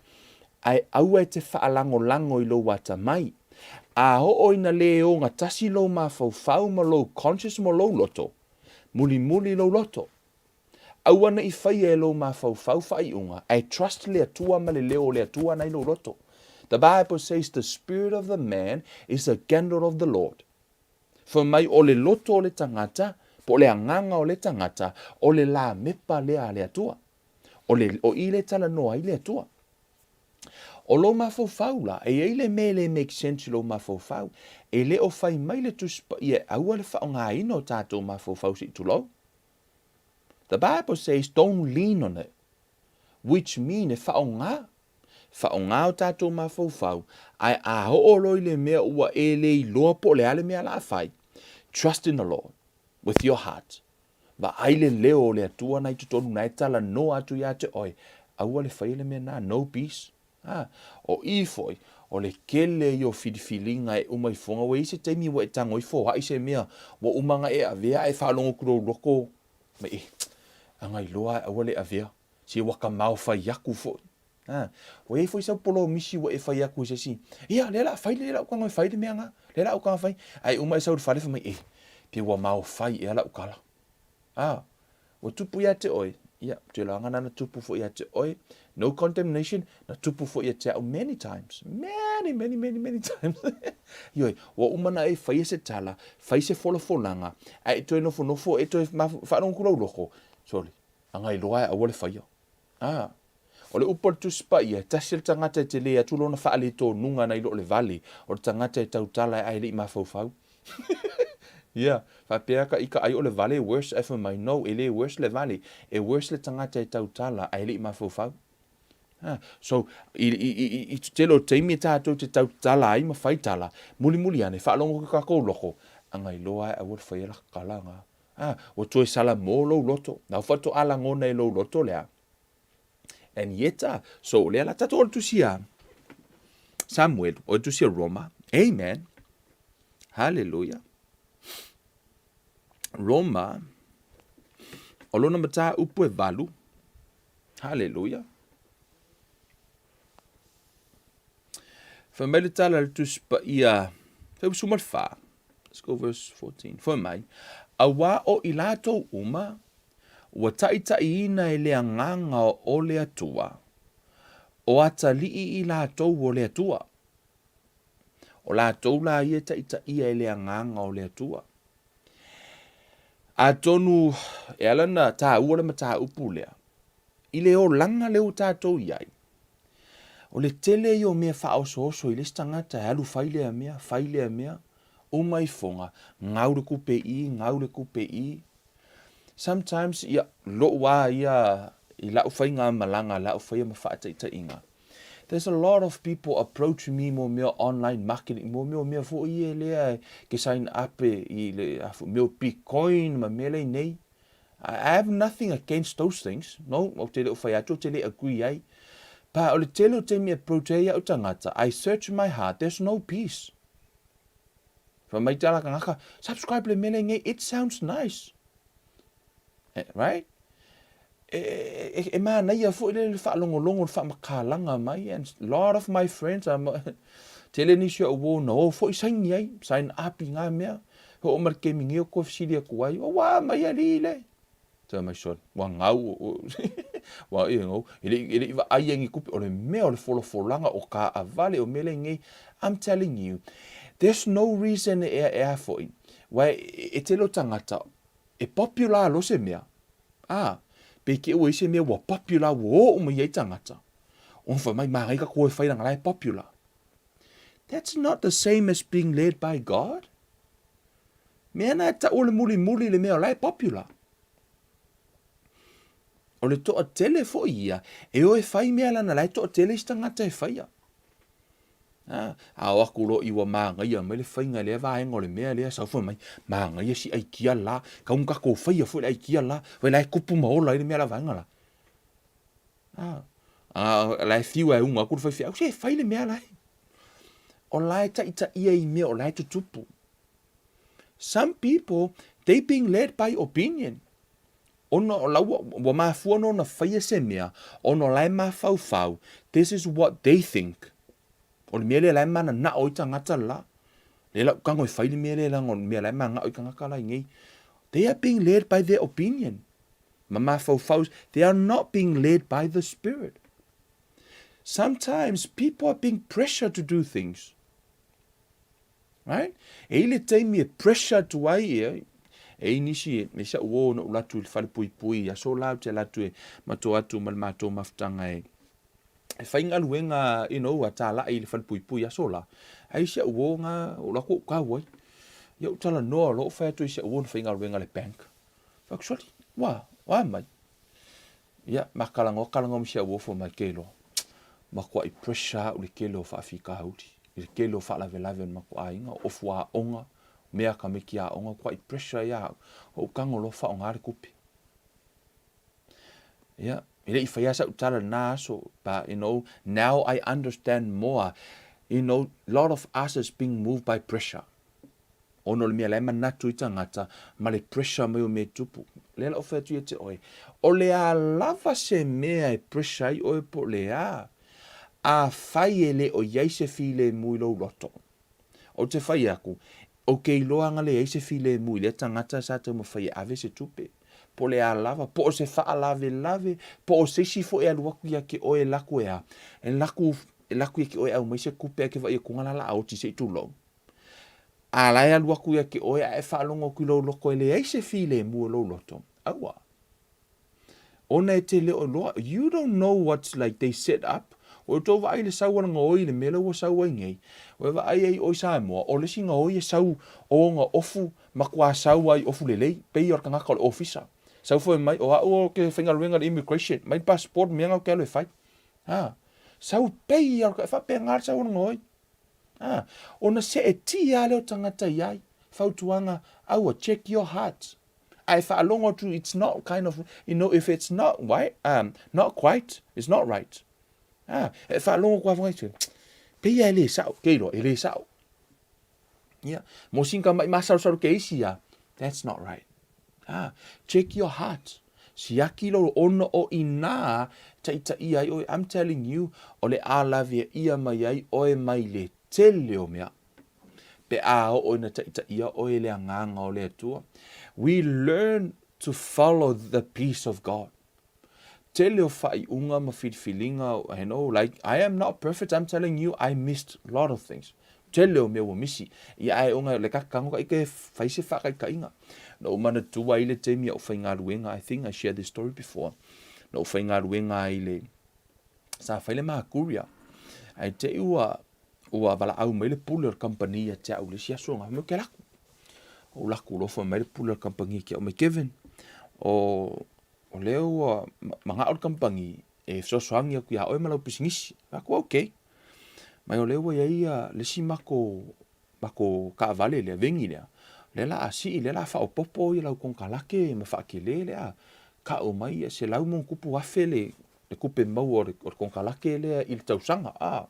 ae aua e te faalagolago i lou atamai. A oo ina le ogatasi lou mafaufau ma lou conscious ma lou loto, mulimuli lou loto. Aua ne i faia e lou mafaufau faaiuga, ae trust le Atua ma le leo o le Atua na i lou loto. The Bible says the spirit of the man is the candle of the Lord. Fai mai o le loto o le tagata, po o le agaga o le tagata, o le lamepa lea a le Atua. O, le, o i le talanoa ai le Atua. O lou mafaufau la, e i ai le mea e le make sense i lou mafaufau, e le o fai mai le Tusi Paia e aua le faaaogaina o tatou mafaufau se i tulou. The Bible says don't lean on it, which mean e faaaoga. Faaaoga o tatou mafaufau, ae a oo loa i le mea ua e le iloa po o le a le mea o le a fai, trust in the Lord with your heart. Vaai le leo o le Atua na i totonu na e talanoa atu ia te oe, aua le faia le mea na, no peace. A, o i foi, o le kele ia o filifiliga e uma ifoga, ua i ai se taimi ua e tago ifo ai se mea, ua uma ona e avea ae faalogo atu lou loko, mai e, aga iloa ae aua le avea, se ua kamao fai aku foi. A, ua i ai foi sau polomisi ua e fai atu i se isi, ia, lea la fai le lau tago e fai le mea na, lea la ou tago fai, ae uma e sau i le fale fai mai, e, pe ua maofai ea lau tala. A, ua tupu ia te oe, ia, ou te iloa na tupu foi ia te oe, no condemnation, na tupu foi ia te au many times, many, many, many, many times. Ioe, ua uma na e faia se tala, fai se folafolaga, ae e toe nofonofo, e toe faalogo atu lau loko, sole, aga iloa e aua le faia. Ā, o le upu a le Tusi Paia, e tasi le tagata e tele atu lona faaletonuga nai lo le vale o le tagata e tautala ae le i mafaufau. Ia, faapea ka ika ai o le vale worse ae fai mai, no, e le worse le vale, e worse le tagata e tautala ae le i mafaufau. Ha, so, i, i, i, i, i te tele o taimi e tātou te tautala ai ma whai tala, mulimuli ane, whaalongo ki kākou loko, anga iloa e aua le whai e lakakala ngā. A, ua toe salamo lou loto, nau faatoa lagona i lou loto lea. And yet, ah, so lea la tatou o le tusi a Samuel, o le tusi a Roma. Amen. Hallelujah. Roma, o lona mataupu e valu. Hallelujah. Fai mai le tala a le Tusi Paia, 14. Let's go verse 14. Fai mai, auā o i latou uma, ua taʻitaʻiina e le Agaga o le Atua, o atalii i latou o le Atua. O latou la ia e taʻitaʻia e le Agaga o le Atua. Atonu e ala na tāua le mataupu lea, i le olaga lea ua tatou i ai, O le tele ia o mea faaosooso i le isi tagata e alu fai lea mea, fai lea mea, uma ifoga, gau le kupe i, gau le kupe i. Sometimes, ia, lou a ia i lau faigamalaga, lau faia ma faataitaiga. There's a lot of people approach me mo mea online marketing, mo mea o mea foi ia lea ke sign up i le mea o Bitcoin ma mea lea nei. I have nothing against those things, no, ou te le o fai atu, ou te le agree ai. But o le tele o taimi e approach ai au tagata, I search my heart, there's no peace. Fai mai te ala kangaka, subscribe le mele nge, it sounds nice. Eh, right? E, e, e manaia foi le faalogologo le faamakalaga mai and lot of my friends are tele nisi o uo na o foi saini ai, sign up i ngā mea. He oo ma le taimi nei o koe fesili atu ai, o ua mai alii le? Fai mai, Sole, ua gau, ua you know, e le, e le i vaai ai ni tupe, o le mea o le folafolaga o kaavale o mea lea nei, I'm telling you, there's no reason e, e a foi, ua e, e tele o tagata, e popular lo se mea, a, pe ke ua i se mea ua popular, ua oo mai ai tagata, ona fai mai, manaia ka koe whai ranga la e popular. That's not the same as being led by God. Mea na e tau o le mulimuli le mea o la e popular. O le toa tele foi ia, e o e whai mea lana la e toa tele isi tagata e whaia. A, a o aku loa i ua magaia mai le faiga i lea vaega o le mea lea, sau foi mai, magaia si aikia la, kau na tatou faia foi le aikia la, vai la e tupu ma ola ai le mea la vaega la. A, a la e fiu e uga atu le faifeau, se fai le mea la e. O la e taitaia i mea o la e tutupu. Some people, they being led by opinion. Ona o la ua, ua mafua ona faia se mea, ona o la e mafaufau, this is what they think. O le mea lea la e mananao ai tagata la. Lea la ou tago e fai le mea lea leaga o le mea la e mananao ai tagata la i nei. They are being led by their opinion. Ma mafaufau, they are not being led by the Spirit. Sometimes people are being pressured to do things. Right? E i le taimi e pressure atu ai ia, e i nisi, e si au uo na ou alu atu i le falepuipui, i aso la ou te alu atu e matou atu ma le matou mafutaga e, e faigaluega, you know, a talai i le falepuipui i aso la. Ai si au uo nga, o alu atu ou tau ai. Ia ou talanoa loa ou fai atu i si au uo na faigaluega i le bank. Fai atu, soli, ua, ua mai. Ia, ma kalanoa kalanoa ma si au uo fai mai ke loa. Matuai pressure au i le tele o faafitauli, i le tele o faalavelave o le matou aiga, o ofu aoga, mea tamaiti aoga, matuai pressure ia au, ou tago loa faaaoga le tupe. Ia, e le i faia sau tala i lena aso, but you know, now I understand more, you know, lot of us is being moved by pressure. Ona o le mea la e manatu i tagata ma le pressure mai o mea e tupu. Lea la ou fai atu ia te oe, o le a lava se mea e pressure ai oe po o le a, afai e le o i ai se filemu i lou loto. Ou te fai atu, ou te iloa ana leai se filemu i lea tagata sa taumafai e ave se tupe. Po o le a lava, po o se faalavelave, po o se isi foi e alu atu ia te oe e laku e a, e laku, e laku ia te oe e aumai se tupe ae te vaai atu la la oti se i tulou. A la e alu atu ia te oe a e faalogo atu i lou loto e leai se filemu o lou loto, aua. Ona e te le o iloa, you don't know what's like they set up. Ua outou vaai i le sau a le gaoi i le mea lea ua sau ai nei. Ua e vaai ai ʻoe Samoa, o le isi gaoi e sau o ona ofu, matua sau ai ofu lelei, pei o le tagata o le ofisa. Sau foi mai, o au o ke faigaluega i le immigration, mai le passport mea na ou te alu e fai. Ha, sau pei o le, e faapena le sau a le gaoi. Ā, ona seetia lava lea o tagata i ai. Fautuaga, aua, check your heart. A e faalogo atu, it's not kind of, you know, if it's not right, not quite, it's not right. Ā, e faalogo atu lava foi, pei lava e le sao, ke iloa, e le sao. Ia, mo sina tamai masalosalo ke isi ia, that's not right. Ah, check your heart. Siaki lou ona o inā taitaia ai oe. I'm telling you, o le a lavea ʻia mai ai oe mai le tele o mea. Pe a oo ina taitaia oe e le Agaga o le Atua. We learn to follow the peace of God. Tele o faaiuga ma filifiliga, you know, like, I am not perfect, I'm telling you, I missed a lot of things. Tele o mea ua misi. Ia ae ona le kakano ka ike fai se whakaikaiga. Na ou manatua ai le taimi a ou faigaluega, I think I shared this story before. Na ou faigaluega ai le, sa fai le makuria. Ae te i ua, ua valaau mai le pule o le kamupani ia te au le isi aso, fai mai ou te laku. Ou laku loa fai mai le pule o le kamupani ki au mai Kevin, o, o lea ua manao le kamupani e fesoasoani atu iā oe ma lau pisinisi. Fai atu, okay. Mai o lea ua i ai ia le isi matou, matou taavale lea, veni lea, lea la a sii, lea la a faaopoopo ia lau konekarate ma faatele lea, tau mai ia $100,000 le, le tupe maua o le, o le konekarate lea i le tausaga. A,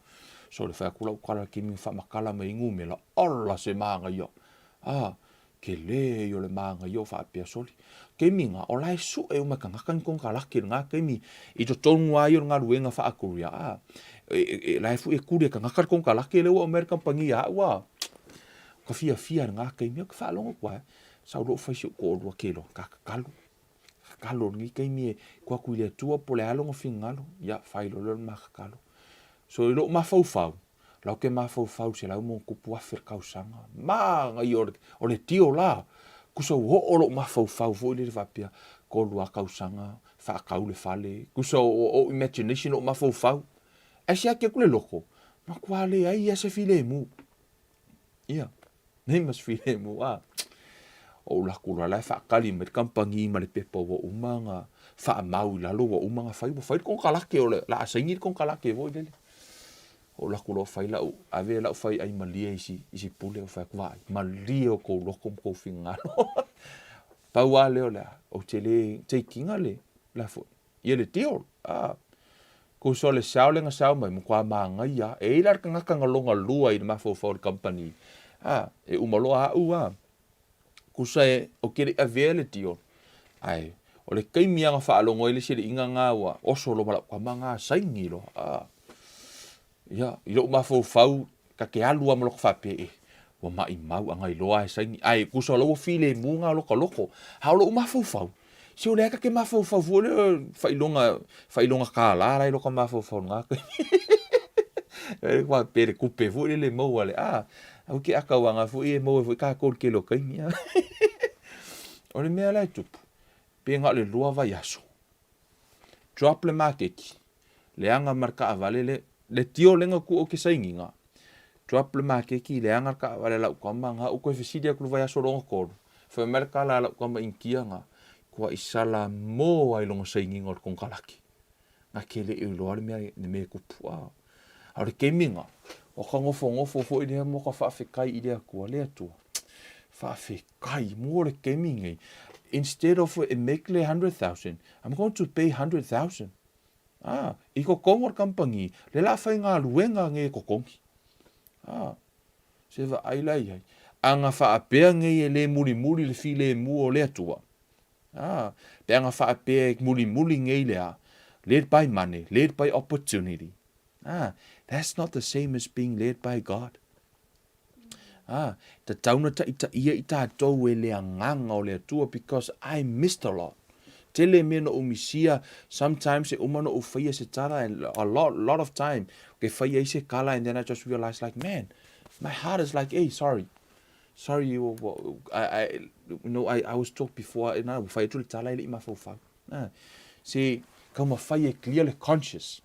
so le fai atu lau tala i le taimi na faamatala mai ai numera, ola se manaia. A, Tele ia o le māngaia o faapea soli. Taimi nga, o la e sue uma e tagata ni konekarate i lena taimi i totonu lava ia o le galuega faa-courier, a, e, e, e, la e fue e kuli e tagata le konekarate lea ua aumai e le kamupani ia au, a. Ka fiafia i lena taimi, ka faalogo atu lava, sau loa fai si ou toalua kelo, ka tatalo. Tatalo i lenei taimi e tuu atu i le Atua po o le a lona finagalo, ia, fai loa lea o le ma tatalo. So i lou mafaufau, Lau ke mafaufau $100,000 le tausaga. Manaia o le, o le tio la. Kusa ua oo lou mafaufau foi lele faapea, tolu lava tausaga, faatau le fale. Kusa o, o imagination lou mafaufau. Ae siaki atu le loto, matua leai lava se filemu. Ia, nei ma se filemu, a. Ou alu atu loa la e faatali mai le kamupani ma le pepa ua uma ona faamau i lalo ua uma ona fai. Ua fai le konekarate o le a saini le konekarate foi lele. Ou alu atu loa fai lau, ave lau faiai malie i si, i si pule, ou fai atu, vaai, malie o kou loto ma kou finagalo. Pau lava lea o le a, ou te le take ina le, le a foi, ia le deal. Ah. Kusa o le sao lea na sao mai, matua manaia lava. E i ai la le tagata na lona lua i le mafaufau o le kamupani, ah, e uma loa au a. Kusa e, ou te le i avea le deal, ae o le taimi lava na faalogo ai le isi alii na ua oso loa ma lau tama na saini loa. Ah. Ia, i lou mafaufau, ta te alu lava ma lota faapea, eh, ua maimau a na iloa lava e saini. Ae tusa o la ua filemu na lota loto. A o lou mafaufau, se o lea ta te mafaufau fua lea faailoga, faailoga kālā la i lota mafaufau i lena taimi. E faapea le tupe foi lele e maua le, a, aua ke aka aua foi e maua ai foi tatou i le tele o taimi. O le mea la e tupu, pe na o le lua vaiaso, drop le maketi, leaga ma le taavale le, le tio lea na tuu ou te sainiga, drop le maketi leaga le taavale a lau tama na, ou toe fesili atu i le vaiaso lona tolu, fai mai le tala a lau tama Initia na, tuai salamo lava i lona sainiga o le konekarate. Na te le i iloa le mea, le mea e tupu. A o le taimi na, o ka nofonofo foi lea mo ka faafetai i le Atua, le Atua, faafetai mo le taimi nei, instead of e make le 100,000, I'm going to pay 100,000. A, i totonu o le kamupani, lea o le a faigaluega nei e totogi. A, se vaai la i ai. A na faapea nei e le mulimuli le filemu o le Atua, a, pe a na faapea e mulimuli nei le a, led by money, led by opportunity. A, that's not the same as being led by God. A, tatau na taitaia i tatou e le agaga o le Atua because I missed a lot. Tele mea na ou misia, sometimes e uma na ou faia se tala and a lot, lot of time ke faia ai se kala and then I just realize like man, my heart is like, hey, sorry. Sorry, I, I, you know, I, I was talk before, na, ua fai atu le tala e le i mafaufau. Ah, se, taumafai e clear le conscious.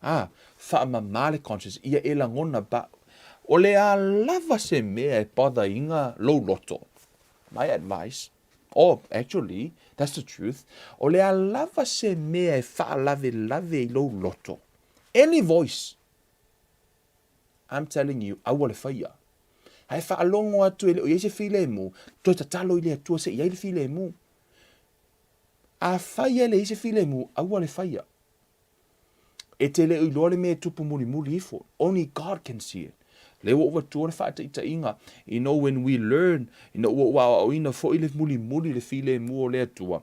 A, faamama le conscience, ia e lagona ba, o le a lava se mea e bother ina lou loto. My advice, oh, actually, that's the truth, o le a lava se mea e faalavelave i lou loto. Any voice, I'm telling you, aua le faia. Ae faalogo atu e le o i ai se filemu, toe tatalo i le Atua se i ai le filemu. Afai e leai se filemu, aua le faia. E te le iloa le mea e tupu mulimuli ifo. Only God can see it. Lea ua ou avatua le faataitaiga, you know when we learn, ina ua ou aoaoina foi le mulimuli le filemu o le Atua,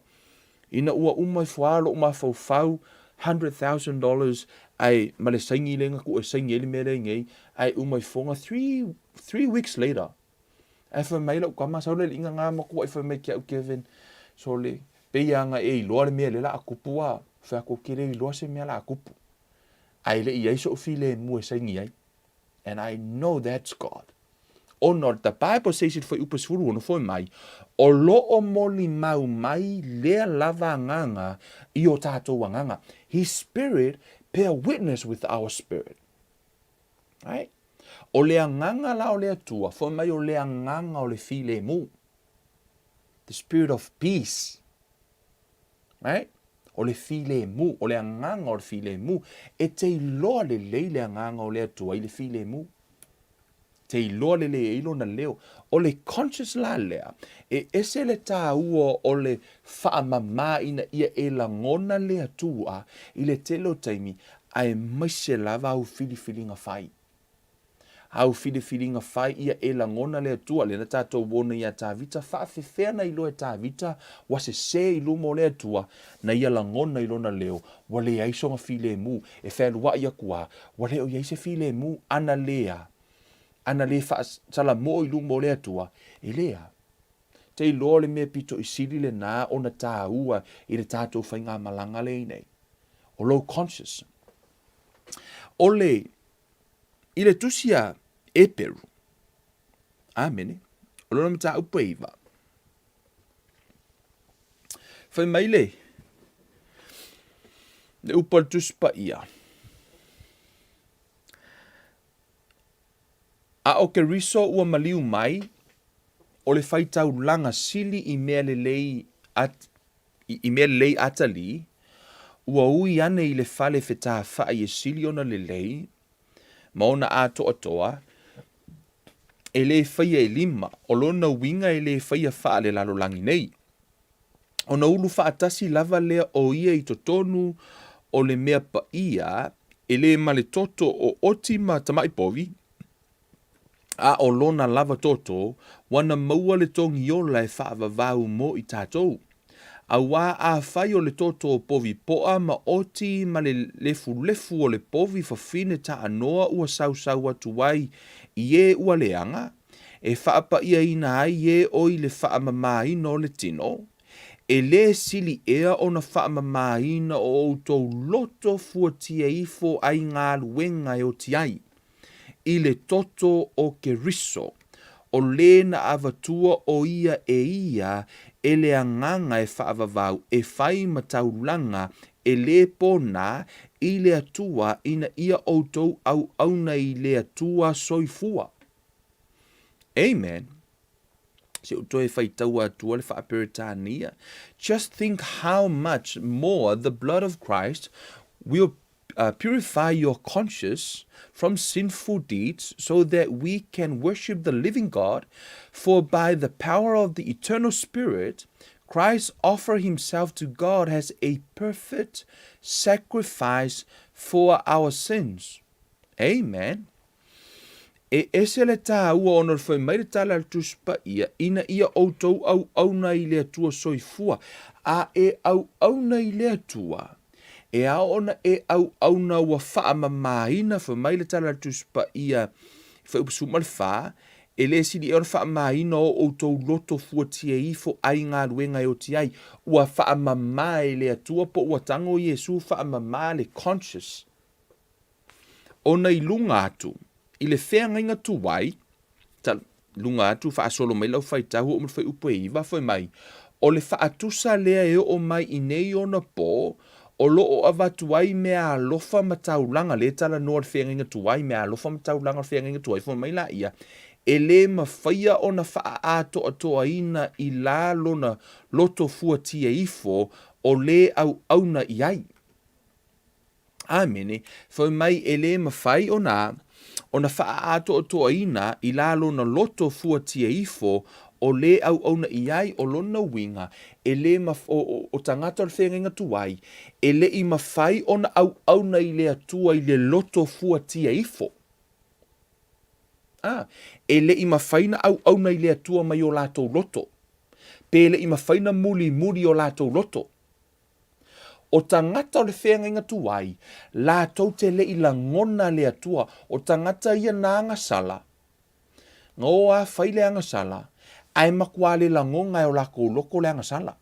ina ua uma ifo lava lou mafaufau, $100,000 ae ma le saini lea na tuu e saini ai le mea lea nei, ae uma ifoga 3 weeks later, ae fai mai lau tama, sau le alii na matuai fai mai ki au Kevin, sole, pei lava na e iloa le mea lea la a tupu a, fai atu ou te le iloa se mea la a tupu. Ae le i ai so'u filemu e saini ai. And I know that's God. Ona o the Bible says i le fuaiupu 16 foi mai, o lo o molimau mai lea lava agaga i o tatou agaga. His spirit bear witness with our spirit. Right? O le agaga la o le Atua, foi mai o le agaga o le filemu. The spirit of peace. Right? O le filemu, o le agaga o le filemu. E te iloa lelei le agaga o le Atua i le filemu. Te iloa lelei ai lona leo. O le conscious la lea, e ese le tāua o le faamama ina ia e lagona le Atua i le tele o taimi, aemaise lava au filifiliga fai. Au filifiliga fai ia e lagona le Atua, lea na tatou ona iā Tavita, faafefea na iloa e Tavita ua sesē i luma o le Atua, na ia lagona i lona leo, ua leai sona filemu, e fealuai aku a, ua le o i ai se filemu, ana le a, ana le faasalamoo i luma o le Atua, e le a. Te iloa o le mea pito i sili lenā ona tāua i le tatou faigamalaga lea i nei. O lou conscious. O le I le tusi a Eperu. Amene. O lona mataupu e 9. Fai mai le, le upu a le tusi paia. A o Keriso ua maliu mai, o le faitaulaga sili i mea lelei at, i mea lelei atalii, ua ui ane i le fale fetafai e sili ona lelei, ma ona atoatoa, e lē faia e lima, o lona uiga e lē faia faalelalolagi nei. Ona ulu faatasi lava lea o ia i totonu o le mea paia, e lē ma le toto o oti ma tamai povi, a o lona lava toto, ua na maua le togi ola e faavavau mo i tatou. Auā afai o le toto o povi poa ma oti ma le lefulefu o le povi fafine taanoa ua sausau atu ai i e ua leaga, e faapaʻiaina ai e o i le faamamāina o le tino, e lē sili ea ona faamamāina o outou loto fuatia ifo ai galuega e oti ai. i le toto o Keriso, o lē na avatua o ia e ia e le Agaga e faavavau e fai ma taulaga e lē pona i le Atua ina ia outou auauna i le Atua soifua. Amen. Se ou toe faitaua atua le faaperetania. Just think how much more the blood of Christ will purify your conscience from sinful deeds so that we can worship the living God, for by the power of the eternal Spirit, Christ offered himself to God as a perfect sacrifice for our sins. Amen. E ese le tāua ona o le fai mai le tala a le Tusi Paia, ina ia outou auauna i le Atua soifua, a e auauna i le Atua, e ao ona e auauna ua faamamāina, fai mai le tala a le Tusi Paia i Fuaiupu 14, e lē sili ea ona faamāina o outou loto fuatia ifo ai galuega e oti ai, ua faamamā e le Atua po ua tago Iesu faamamā le conscious Ona i luga atu, i le feagaiga tuai, ta, luga atu faasolo mai lau faitau oo ma le fuaiupu e iva, fai mai, o le faatusa lea e oo mai i nei ona pō, o lo o avatu ai meaalofa ma taulaga, lea e talanoa le feagaiga tuai, meaalofa ma taulaga o le feagaiga tuai, fai mai laia, e lē mafaia ona faaatoatoaina i la lona loto fuatia ifo o lē auauna i ai. Āmene. Fai mai e lē mawhai ona, ona whaaatoatoaina i la lona loto fuatia ifo o lē auauna i ai o lona uiga e lē maf o, o, o tagata o le feagaiga tuai e le i mawhai ona auauna i le Atua i le loto fuatia ifo. A, e le i mawhai na auauna i le Atua mai o latou loto. Pe le i mawhai na mulimuli o latou loto. O tagata o le feagaiga tuai, latou te le i lagona le Atua, o tagata ia na agasala, na o a fai le agasala, ae makuā le lagoga e o lakou loko le agasala.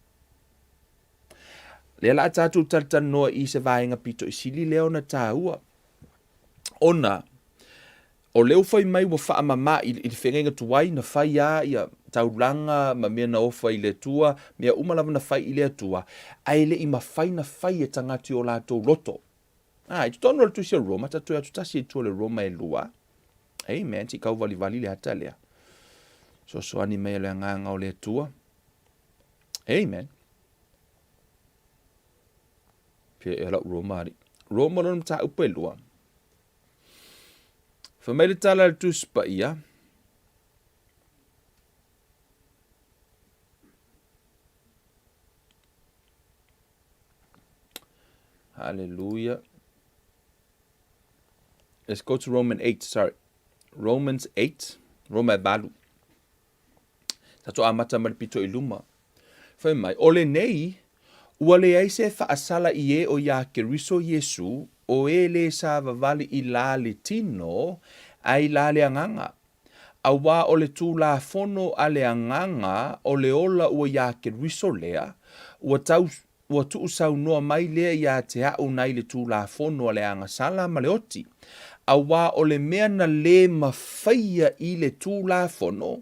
Lea la a tatou talatalanoa i se vaega pito i sili lea ona tāua, ona O lea ua fai mai ua faamama i, i le feagaiga tuai na fai a ia taulaga ma mea na ofa i le Atua, mea uma lava na fai i le Atua, ae le i mafai na fai e tagata i o latou loto. A, i totonu o le tusi o Roma, ta toe atu tasi i tua o le Roma e lua. Amen, se i kauvalivali le ata lea. Sosoani mai e le agaga o le Atua. Amen. Pia e lau Roma ali. Roma lona mataupu e lua. Fai mai le tala a le Tusi Paia, Hallelujah. Let's go to Romans 8, sorry. Romans 8, Roma e valu. Tatou amata ma le pito i luma. Fai mai, o lenei, ua leai se faasala i e o iā Keriso Iesu, o e lē savavali i la le tino, a i la le agaga. Auā o le Tulafono a le Agaga o le ola ua iā Keriso lea, ua tau, ua tuusaunoa mai lea iā te a'u nai le Tulafono a le agasala ma le oti, auā o le mea na lē mafaia i le Tulafono,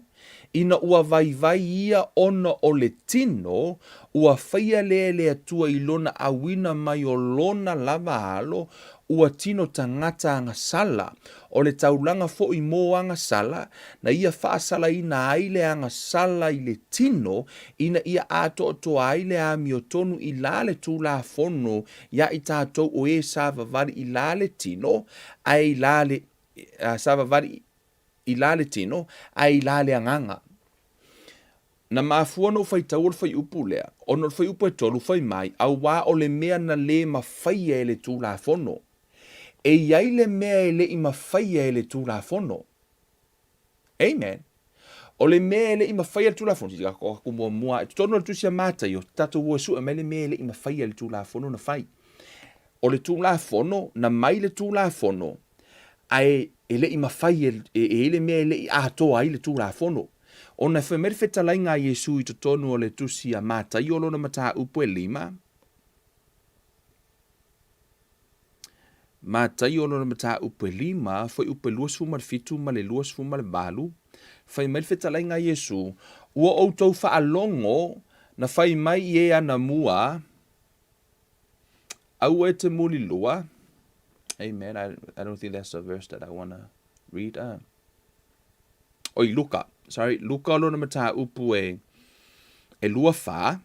ina ua vaivai ia ona o le tino, ua faia lea e le Atua i lona auina mai o lona lava alo, ua tino tagata agasala, o le taulaga foi mo agasala, na ia faasalaina ai le agasala i le tino, ina ia atoatoa ai le amiotonu i la le Tulafono iā i tatou o e savavali i la le tino, ae i la le. Savavali i la le tino, ae i la le agaga. Na mafua ona ou faitau o le fuaiupu lea, ona o le fuaiupu e 3 fai mai, auā o le mea na lē mafaia e le Tulafono. E i ai le mea e le i mafaia e le Tulafono. Amen. O le mea e le i mafaia e le Tulafono, si aku muamua i totonu o le Tusi a Mataio, tatou o e sue mai le mea e le i mafaia e le Tulafono na fai. O le Tulafono, na mai le Tulafono, ae e le i mafai e, e, e i le mea e le i atoa ai le Tulafono. Ona e fai mai le fetalaiga a Iesu i totonu o le Tusi a Mataio lona mataupu e lima, Mataio lona mataupu e lima, fuaiupu e 27 ma le 28, fai mai le fetalaiga a Iesu, Ua outou faalogo na fai mai i e anamua, Aua e te mulilua. Amen. I, I don't think that's a verse that I want to read. Uh. Oi, Luka. Sorry, Luka o lona mataupu e, e lua whā.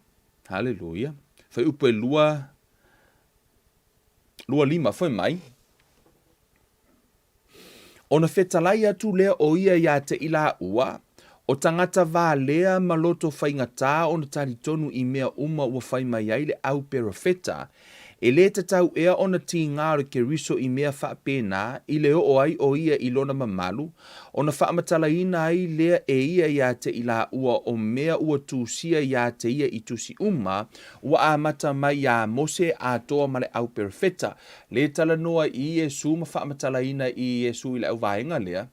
Hallelujah. Whai upu e lua, lua lima, whai mai. Ona fetalai atu lea o ia iā te ilaua, o tagata valea ma loto faigata ona talitonu i mea uma ua fai mai ai le au perofeta, e lē tatau ea ona tīgā o le Keriso i mea faapena i le oo ai o ia i lona mamalu, ona faamatalaina ai lea e ia iā te ilaua o mea ua tusia iā te ia i tusi uma ua amata mai iā Mose atoa ma le au perofeta. Lē talanoa i Iesu ma faamatalaina i Iesu i le auvaega lea,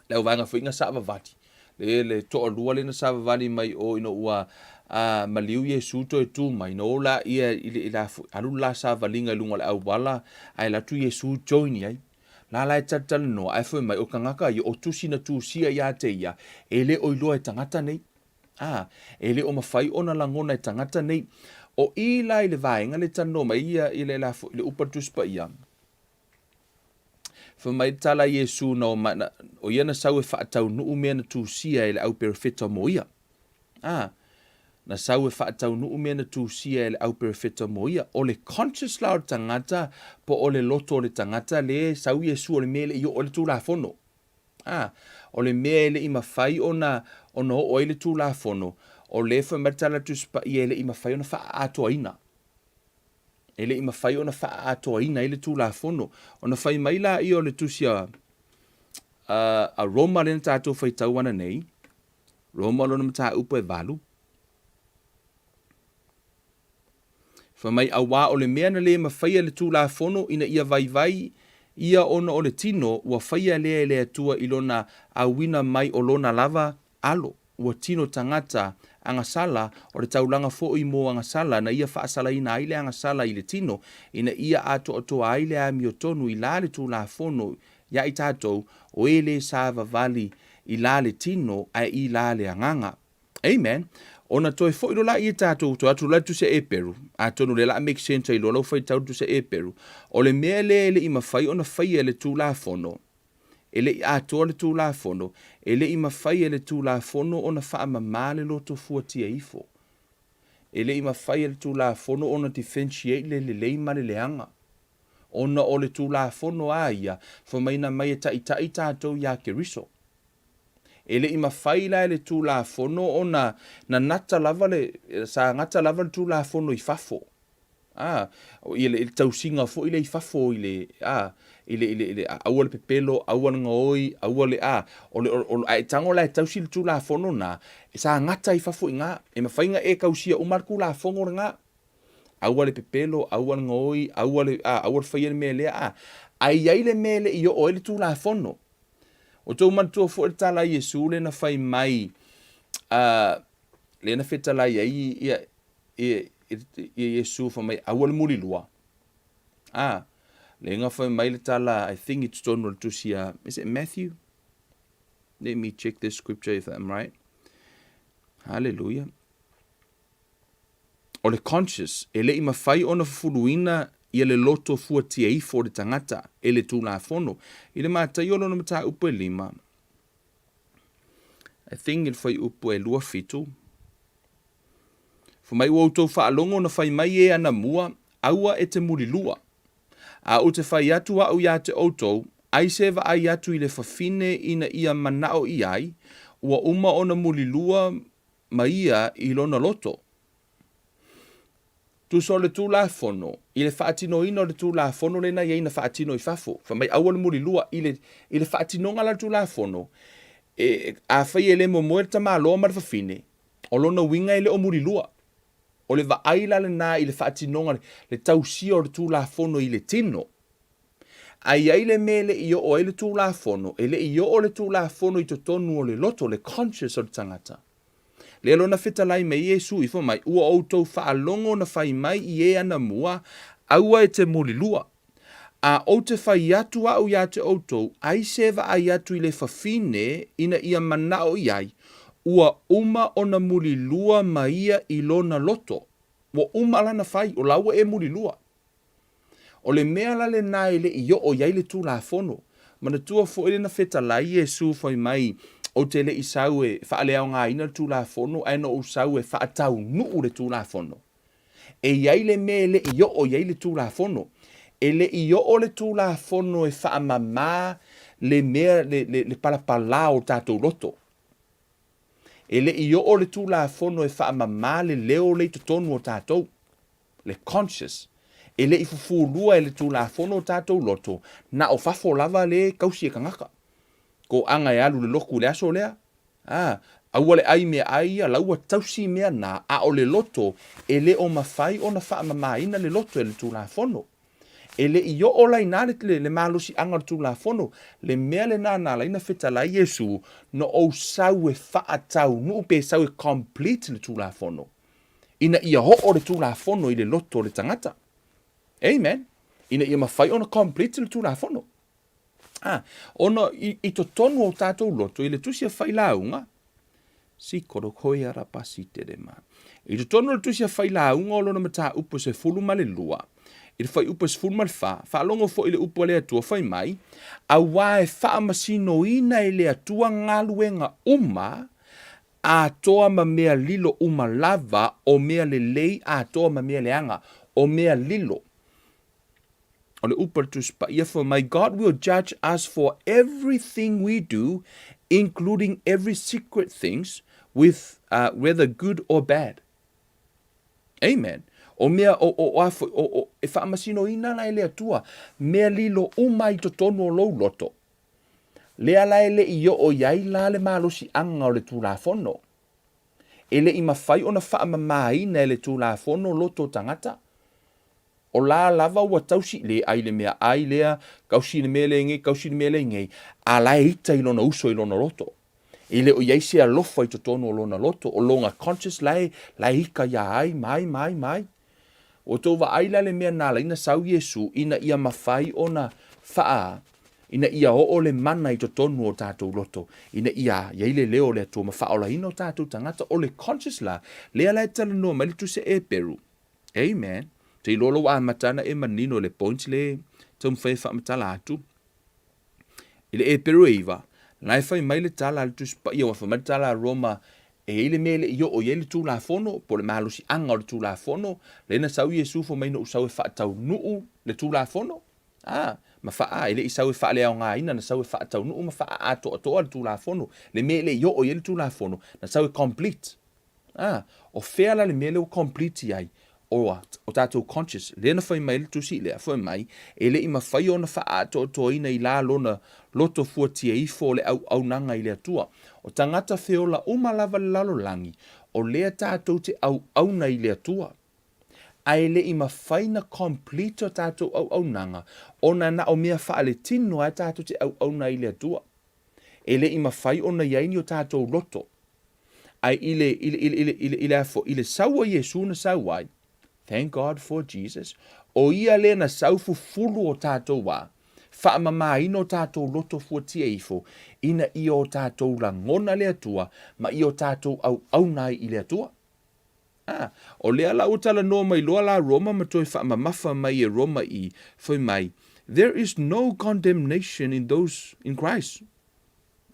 le auvaega foi na savavali, le, le toalua lea na savavali mai o ina ua a, maliu Iesu toe tu mai, na o la ia i le, i la foi, alu le la savaliga i luga o le auala, ae alu atu Iesu join i ai. La la e talatalanoa, ae fai mai, o tagata ia, o tusi na tusia ia te ia, e le o iloa e tagata nei. Ā, e le o mafai ona lagona e tagata nei. O i la i le vaega le talanoa mai ia i le la foi, le upu a le Tusi Paia. Fai mai le tala a Iesu na o mai, na, o ia na sau e faataunuu mea na tusia e le au perofeta mo ia. Ā, na sau e faataunuu mea na tusia e le au perofeta mo ia. O le conscious la o le tagata, po o le loto o le tagata le sau Iesu o le mea e le i oo ai le Tulafono. Ā, o le mea e le i mafai ona, ona oo ai le Tulafono, o lea fai mai le Tala Tusi Paia e le i mafai ona faaatoaina. E le i mafai ona faaatoaina ai le Tulafono. Ona fai mai laia o le tusi a, a, a Roma lea na tatou faitau ana nei, Roma lona mataupu e valu, Fai mai, Auā o le mea na lē mafaia e le Tulafono ina ia vaivai ia ona o le tino, ua faia lea e le Atua i lona auina mai o lona lava alo, ua tino tagata agasala, o le taulaga foi mo agasala, na ia faasalaina ai le agasala i le tino, ina ia atoatoa ai le amiotonu i la le Tulafono iā i tatou, o e lē savavali i la le tino ae i la le agaga. Amen. Ona toe foi loa laia tatou, toe atu loa le Tusi a Eperu, atonu o lea o le a make sense ai loa lau faitau i le Tusi a Eperu, o le mea lea e le i mafai ona faia e le Tulafono, e le i atoa le Tulafono, e le i mafai e le Tulafono ona faamama le loto fuatia ifo. E le i mafai e le Tulafono ona differentiate le lelei ma le leaga. Ona o le Tulafono a ia, fai mai na mai e taitai tatou iā Keriso. E le i mafai la e le Tulafono ona na nata lava le, sa gata lava le Tulafono i fafo. A, i le, i le tausiga foi lea i fafo i le, a, i le, i le, i le, aua le pepelo, aua le gaoi, aua le, a, o le, o, o, a e tago la e tausi le Tulafono na, sa gata i fafo i ina. E mafai ona e tausia uma le Tulafono lena. Aua le pepelo, aua le gaoi, aua le, a, aua le faia le mea lea, a. Ae i ai le mea e le i oo ai le Tulafono. Ua tou manatua foi le tala a Iesu lea na fai mai, uh, lea na fetalai ai ia, ia, ia Iesu fai mai, aua le mulilua. Ah, lea na fai mai le tala, I think i totonu o le tusi a, is it Matthew? Let me check this scripture if I'm right. Hallelujah. O le conscious, e le i mafai ona fufuluina ia le loto fuatia ifo o le tagata e le Tulafono. I le mataia o lona mataupu e lima, I think i le fuaiupu e 27, Fai mai ua outou faalogo na fai mai e anamua, aua e te mulilua. A ou te fai atu a'u iā te ʻoutou, ai se vaai atu i le fafine ina ia manaʻo i ai, ua uma ona mulilua ma ia i lona loto. Tusa o le Tulafono, i le faatinoina o le Tulafono lena i ai na faatino i fafo, fai mai aua le mulilua, i le, i le faatinoga la o le Tulafono, e, afai e le momoe le tamaloa ma le fafine, o lona uiga e le o mulilua. O le vaai la lena i le faatinoga, le tausia o le Tulafono i le tino. A i ai le mea e le i oo ai le Tulafono, e le i oo le Tulafono i totonu o le loto, le conscious o le tagata. Lea lona fetalai mai Iesu ifo mai, Ua outou faalogo na fai mai i e anamua, aua e te mulilua. A ou te fai atu a'u iā te outou, ai se vaai atu i le fafine ina ia manaʻo i ai, ua uma ona mulilua ma ia i lona loto. Ua uma lana fai, o la ua e mulilua. O le mea la lena e le i oo i ai le Tulafono. Manatua foi le na fetalai Iesu fai mai, Ou te le i sau e faaleaogaina le Tulafono, ae na ou sau e faataunuu le Tulafono. E i ai le mea e le i oo i ai le Tulafono. E le i oo le Tulafono e faamama le mea, le, le, le palapala o tatou loto. E le i oo le Tulafono e faamama le leo le i totonu o tatou. Le conscious. E le i fufulua e le Tulafono o tatou loto, na o fafo lava le kausi e kangaka. Koaga e alu le loku i le aso lea, a, aua le ai meaai ia, la ua tausi mea na, a o le loto, e le o mafai ona faamamaina le loto e le Tulafono. E le i oo la inā le, le, le malosiaga o le Tulafono, le mea lenā na ala ai na fetalai Iesu, na ou sau e faataunuu pe sau e complete le Tulafono, ina ia oo le Tulafono i le loto o le tagata. Amen. Ina ia mafai ona complete le Tulafono. A, ona i, i totonu o tatou loto, i le tusi a Failauga, si koro koi ara pasi te rema. I totonu o le tusi a Failauga o lona mataupu 12, i le fuaiupu 14, faalogo foi le upu a le Atua fai mai, auā e faamasinoina e le Atua galuega uma atoa ma mea lilo uma lava, o mea lelei atoa ma mea leaga, o mea lilo. O le upu a le Tusi Paia, For my God will judge us for everything we do, including every secret things, with, uh, whether good or bad. Amen. O mea o, o, o, o, o, o e faamasinoina la e le Atua, mea lilo uma i totonu o lou loto. Lea la e le i oo i ai la le malosiaga o le Tulafono. E le i mafai ona faamamaina e le Tulafono loto o tagata. O la lava ua tausi le ai le mea ai lea, kausi le mea lenei, kausi le mea lenei, a la e ita i lona uso i lona loto. E le o i ai se alofa i totonu o lona loto, o lona conscious la e, la e ika iā ai, ma ai, ma ai, ma ai. Ua tou vaai la le mea na ala ai na sau Iesu ina ia mafai ona faa, ina ia oo le mana i totonu o tatou loto, ina ia i ai le leo o le Atua ma faaolaina o tatou tagata. O le conscious la, lea la e talanoa mai le Tusi a Eperu, Amen. Te iloa lou amata ana e manino i le point le taumafai e faamatala atu. I le Eperu e 9, la e fai mai le tala a le Tusi Paia, ua fai mai le tala a Roma, e i ai le mea e le i oo i ai le Tulafono, po o le malosiaga o le Tulafono, lea na sau Iesu fai mai na ou sau e faataunuu le Tulafono. A, ma faa, e le i sau e faaleaogaina, na sau e faataunuu ma faaatoatoa le Tulafono. Le mea e le i oo i ai le Tulafono, na sau e complete. A, o fea la le mea lea ua complete i ai? O, o tatou conscious, lea na fai mai le tusi lea, fai mai, e le i mafai ona faaatoatoaina i la lona loto fuatia ifo o le auaunaga i le Atua. O tagata feola uma lava le lalolagi, o lea tatou te auauna i le Atua. Ae le i mafai na complete o tatou auaunaga, ona na o mea faaletino lava tatou te auauna ai i le Atua. E le i mafai ona i ai ni o tatou loto. Ae i le, i le, i le, i le, i le, i le, a i le sau a Iesu na sau ai, thank God for Jesus, o ia lea na sau fufulu o tatou wā, faamamaina o tatou loto fuatia ifo, ina ia o tatou lagona le Atua, ma ia o tatou auauna ai i le Atua. Ah, o lea la ua talanoa mai loa la Roma ma toe faamamafa mai e Roma i, fai mai, there is no condemnation in those in Christ.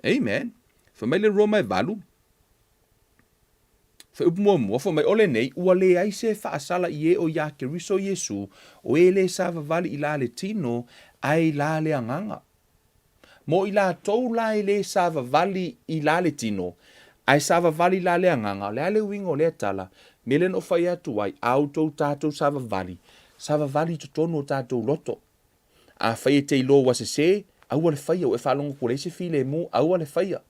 Amen. Fai mai le Roma e 8. Fuaiupu muamua, Fai mai o lenei, ua leai se faasala i e o iā Keriso Iesu, o e lē savavali i la le tino, ae i la le agaga. Mo i latou la e lē savavali i la le tino, ae savavali i la le agaga, o le a le uiga o lea tala? Mea lea na ou fai atu ai, a outou tatou savavali, savavali i totonu o tatou loto. Afai e te iloa ua sesē, aua le faia, ua e faalogo atu ua leai se filemu, aua le faia.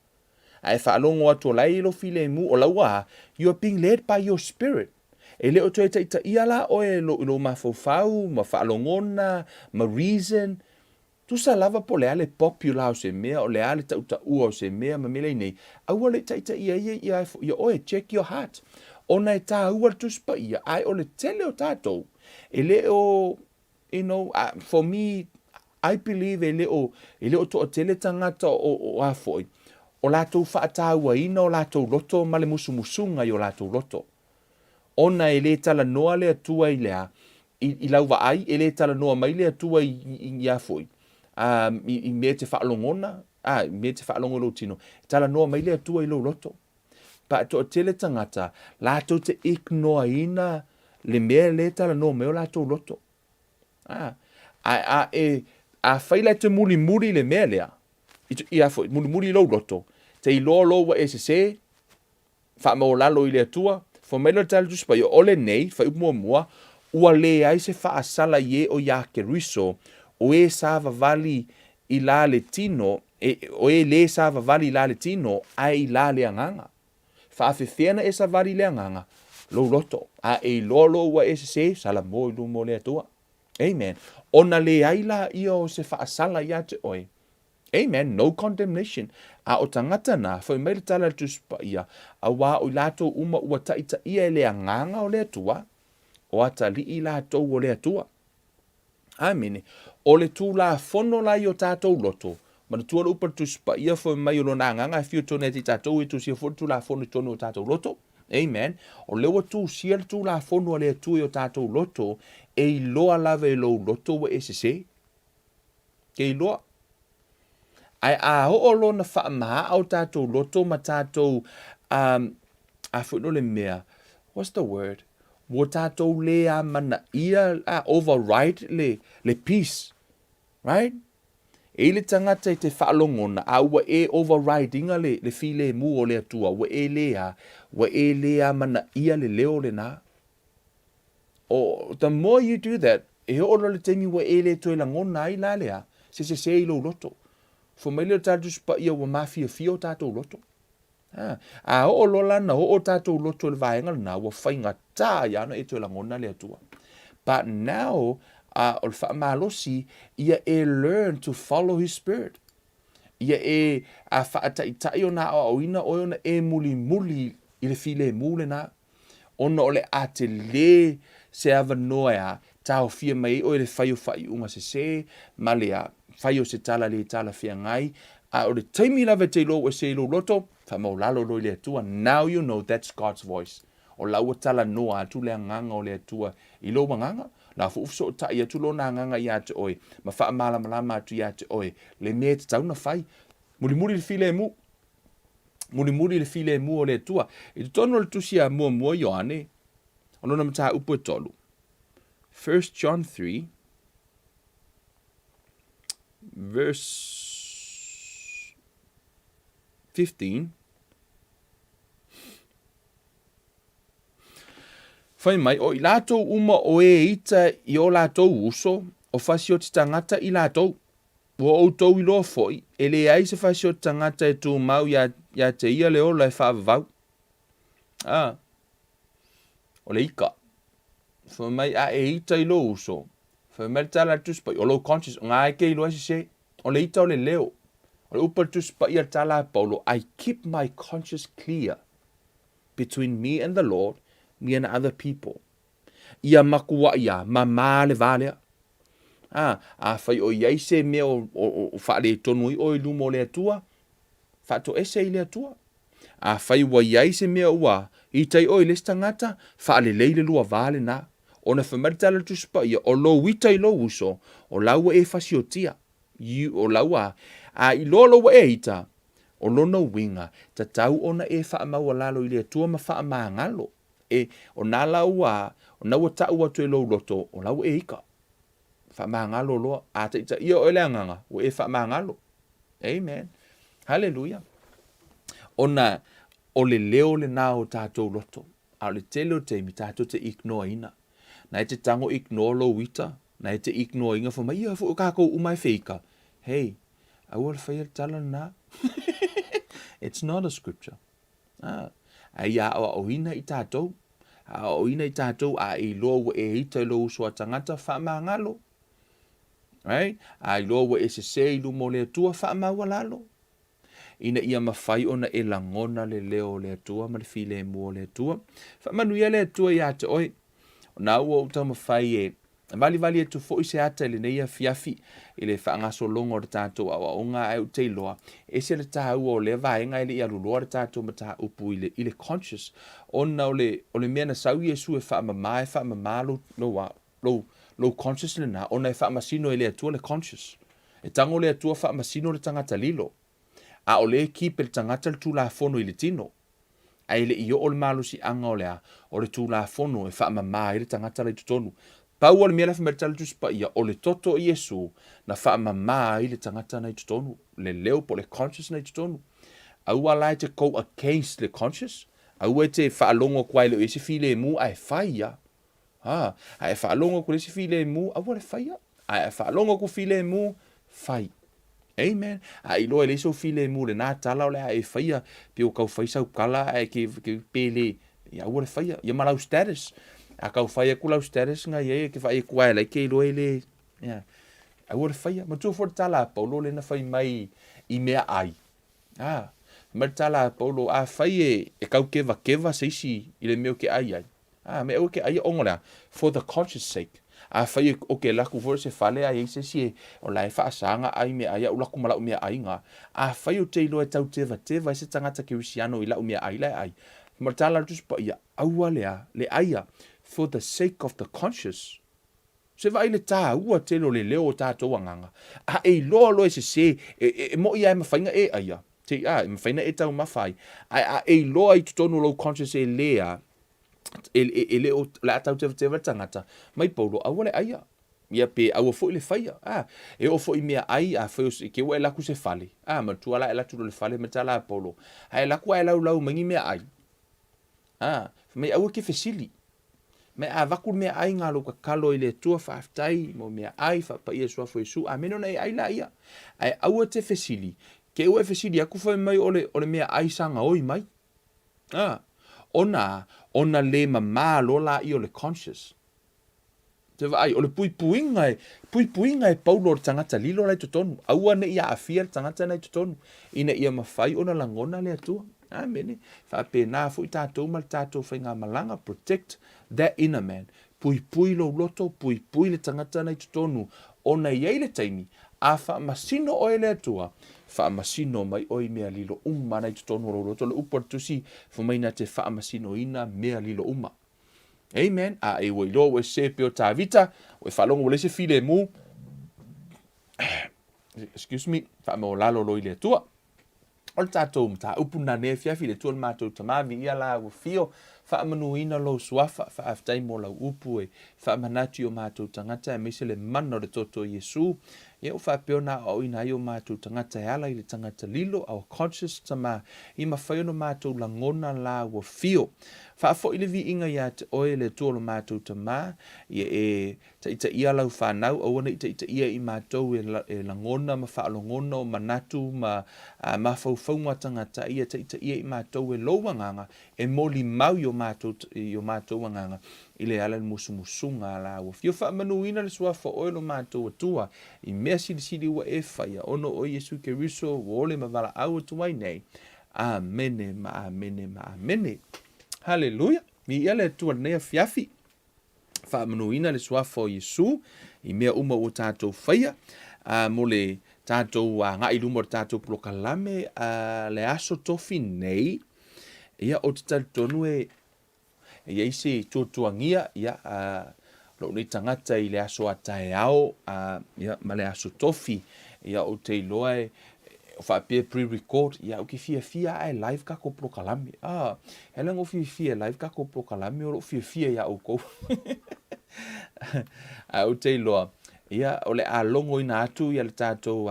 A e faalogo atu o la e i lou filemu, o la ua a? You are being led by your spirit. E le o toe taitaia la oe i lou mafaufau ma faalogona ma reason. Tusa lava po o le a le popular o se mea, o le a le tautaua o se mea ma mea lainei, aua le taitaia ia ia oe, check your heart. Ona e tāua le Tusi Paia, ae o le tele o tatou, e le o You know, for me, I believe e le o, e le o toatele tagata o, o a foi, o latou faatauaina o latou loto ma le musumusuga i o latou loto. Ona e le talanoa le Atua i le a, i, i lau vaai, e le talanoa mai le Atua i, i, i a foi, um, i, i mea e te faalogona, a, i mea e te faalogo i lou tino, e talanoa mai le Atua i lou loto. Pa toatele tagata, latou te ignoaina le mea lea e talanoa mai o latou loto. A, a, a e, afai la e te mulimuli i le mea lea, i, i a foi, mulimuli i lou loto, te iloa loa ua e sesē, faamaualalo i le Atua, fai mai lea o le tala Tusi Paia, o lenei, fuaiupu muamua, ua leai se faasala i e o iā Keriso, o e savavali i la le tino, e, o e lē savavali i la le tino, ae i la le agaga. Faafefea na e savali i le agaga? Lou loto. A e iloa loa ua e sesē, salamo i luma o le Atua. Amen. Ona leai laia o se faasala iā te oe. Amen. No condemnation. A o tagata na, fai mai le tala a le Tusi Paia, auā o i latou uma ua taitaia e le Agaga o le Atua, o atalii latou o le Atua. Amene. O le Tulafono la i o tatou loto, manatua le upu a le Tusi Paia fai mai o Lona Agaga e afio tonu ia te tatou e tusia foi le Tulafono i totonu o tatou loto. Amen. O lea ua tusia le Tulafono a le Atua i o tatou loto, e iloa lava e lou loto ua e sesē. Ke iloa. Ae a oo loa ona faamaaa o tatou loto ma tatou, um, a foi no le mea, what's the word? Ua tatou le amanaia, a override le, le peace. Right? E i le tagata e te faalogona, a ua e override inga le, le filemu o le Atua, ua e le a, ua e le amanaia le leo lena. O, the more you do that, e oo loa le taimi ua e le toe lagona ai la le a, se sesē i lou loto. Fai mai lea o le tala Tusi Paia ua mafiafia o tatou loto. A, a oo loa la na oo tatou loto i le vaega lena, ua faigata ai lava ona e toe lagona le Atua. But now, uh, o le faamalosi, ia e learn to follow His Spirit. Ia e a faataitai ona aoaoina oe ona e mulimuli i le filemu lena. Ona o le a telē se avanoa e a taofia mai ai oe i le fai o faaiuga sesē ma le a fai o se tala lē talafeagai, a o le taimi lava e te iloa ua ese i lou loto, faamaulalo loa i le Atua, now you know that's God's voice. O la ua talanoa atu le Agaga o le Atua i lou agaga, la foi ua fesootai atu Lona Agaga iā te oe ma faamalamalama atu iā te oe le mea e tatau ona fai. Mulimuli le filemu. Mulimuli le filemu o le Atua. I totonu o le tusi a muamua Ioane, o lona mataupu e tolu. 1 John 3, verse 15. Fai mai, o i latou uma o e ita i o latou uso, o fasioti tagata i latou. Ua outou iloa foi, e leai se fasioti tagata e tumau iā, iā te ia le ola e faavavau. A, o le ika. Fai mai, a e ita i lou uso, fai mai le tala a le Tusi Paia, o lou conscience, o ngā e ke iloa e sesē. O le ita o le leo. O le upu a le Tusi Paia le tala a Paulo, I keep my conscience clear between me and the Lord, me and other people. Ia makuaʻi a mamā le va lea. A, afai o i ai se mea o, o, o faaletonu ai oe i luma o le Atua, faatoese i le Atua. Afai ua i ai se mea ua ita ai oe i le isi tagata, faalelei le lua va lena. Ona fai mai le tala a le Tusi Paia, o lou ita i lou uso, o la ua e fasiotia. You, o la ua, a iloa lou ua e ita, O lona uiga, tatau ona e faamaualalo i le Atua ma faamagalo. E, o na la ua, o na ua ta'u atu e lou loto, o la ua e ika. Faamagalo loa. A ta'itaia oe le Agaga, ua e faamagalo. Amen. Haleluia. Ona o le leo lena o tatou loto. A o le tele o taimi tatou te ignore ina. Na e te tago ignore lou ita, na e te ignore ina fai mai, ia foi o kākou uma e feika. Hey, aua le faia le tala lena. It's not a scripture. Ah, a ia aoaoina i tatou. Aoaoina i tatou a e iloa ua e ita i lou uso a tagata, faamagalo. Right? A iloa ua e sese i luma o le Atua, faamaualalo. Ina ia mafai ona e lagona le leo o le Atua ma le filemu o le Atua. Faamanuia le Atua iā te oe. O na ua ou taumafai e valivali atu foi se ata i lenei afiafi i le faagasologa o le tatou aoaoga, ae ou te iloa, ese le taua o lea vaega e le i alu loa le tatou mataupu i le, i le conscious, ona o le, o le mea na sau Iesu e faamama, e faamama lou, lou, lou, lou conscious lena, ona e faamasino e le Atua le conscious. E tago le Atua faamasino le tagata lilo, a o lea e keep e le tagata le Tulafono i le tino. Ae le i oo le malosiaga o le a? O le Tulafono e faamama ai le tagata la i totonu. Pau o le mea la e fai mai le tala Tusi Paia, o le toto o Iesu na faamama ai le tagata na i totonu, le leo po o le conscious na i totonu. Aua la e te go against le conscious, aua e te faalogo atu ai e le o i ai se filemu ae fai ia. Ha, a e faalogo atu i le isi filemu, aua le faia. Ae a faalogo atu filemu, fai. Amen. A iloa e leai sou filemu i lena tala o le a e faia, pe ua tau fai sau tala ae ke, ke pe le, ia aua le faia. Ia ma lau status. A tau fai atu lau status na iai, e ke vaai atu ae lai ke iloa e le, ia, aua le faia. Manatua foi le tala a Paulo lea na fai mai i mea ai. A, fai mai le tala a Paulo, afai e, e tau kevakeva se isi i le mea ou te ai ai, A, me aua ke aia ona o le a? For the conscious sake. Afai e o ke laku foi se fale a iai se isi e o la e faasaga ai meaai a'u laku ma la'u meaai ga. Afai o te iloa e tau tevateva ai se tagata kerisiano i la'u meaai la e ai, ma le tala a le Tusi Paia, aua le a, le aia, for the sake of the conscious. Se vaai le tāua tele o le leo o tātou agaga, a e iloa loa e sesē, e, e, e moʻi a e mafai na e aia, te, a, e mafai na e taumafa ai, ae a e iloa i totonu o lou conscious e lē a, e, e, e le o, o le a tautevateva le tagata, mai Paulo, aua le aia. Ia pe aua foi le faia. A, e oo foi i mea ai, a fai o se, ke ua e laku se fale. A, matua la e latu lo le fale ma tala a Paulo. A e laku a e laulau mai ni mea ai. A, fai mai aua ke fesili. Me a vaku le meaai nga lou kakalo i le Atua faafetai mo meaai faapaia suafa o Iesu amene ona e ai laia. Ae aua te fesili, ke ua e fesili aku fai mai o le o le meaai sa gaoi mai. A, ona ona le mamā loa laia o le conscious. Te vaai, o le puipuiga e, puipuiga e Paulo o le tagata lilo la i totonu. Aua ne i aafia le tagata na i totonu, ina ia mafai ona lagona le Atua. Amene. Faapena foi tatou ma le tatou faigamalaga, protect that inner man. Puipui lou loto, puipui le tagata na i totonu, ona e i ai le taimi, a faamasino oe e le Atua, faamasino mai oe i mea lilo uma na i totonu o lou loto. O le upu a le Tusi, fai mai na te faamasinoina mea lilo uma. Amen. A e ua iloa ua e sese pei o Tavita, ua e faalogo ua leai se filemu, excuse me, faamaualalo loa i le Atua. O le tatou mataupu lena nei afiafi, le Atua le matou Tama, viia la ua fio, faamanuina lou suafa, faafetai mo lau upu e faamanatu i o matou tagata, aemaise le mana o le toto o Iesu, ia ua faapea ona aoaoina ai o matou tagata e ala i le tagata lilo, our conscious, Tama, i mafai ona matou lagona la ua fio. Faafoi le viiga iā te Oe, le Atua o lo matou Tama, ia e taitaia lau fanau, aua ne i taitaia i matou e, e lagona ma faalogona o manatu ma mafaufauga a tagata, ia taitaia i matou e lou agaga, e molimau i o matou, i o matou agaga, i le ala i le musumusuga a lāua. Fia faamanuina le Suafa o Oe lo matou Atua, i mea silisili ua e faia, ona o Iesu Keriso ua ole ma valaau atu ai nei. Amene ma amene ma amene. Haleluia! Viia le Atua i lenei afiafi. Faamanuina le Suafa o Iesu i mea uma ua tatou faia, a mo le tatou agai i luma o le tatou polokalame a le aso tofi nei. Ia, ou te talitonu e E i ai se tuatuagia, ia, a, lou nei tagata i le aso a taeao, a, ia, ma le aso tofi, ia, ou te iloa e, faapea pre-record, ia ou te fiafia a e live tatou polokalame. Ah, e ala ona ou fiafia e live tatou polokalame o lou fiafia iā outou. Ae ou te iloa, ia, o le a logoina atu ia le tatou,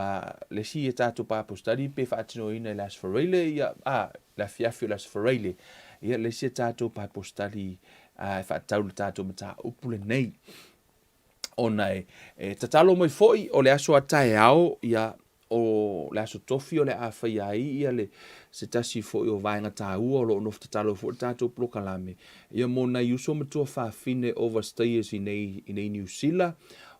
le isi ia tatou Bible study pe faatinoina i le Aso Faraile, ia, ah, le afiafi o le Aso Faraile, ia, le isi a tatou Bible study e faatatau i le tatou mataupu lenei. Ona e, e tatalo mai foi o le aso a taeao, ia, o le aso tofi o le a faia ai ia le se tasi foi o vaega taua o lo o nofo tatalo foi le tatou polokalame ia mo nai uso ma tuafafine overstayers i nei i nei Niu Sila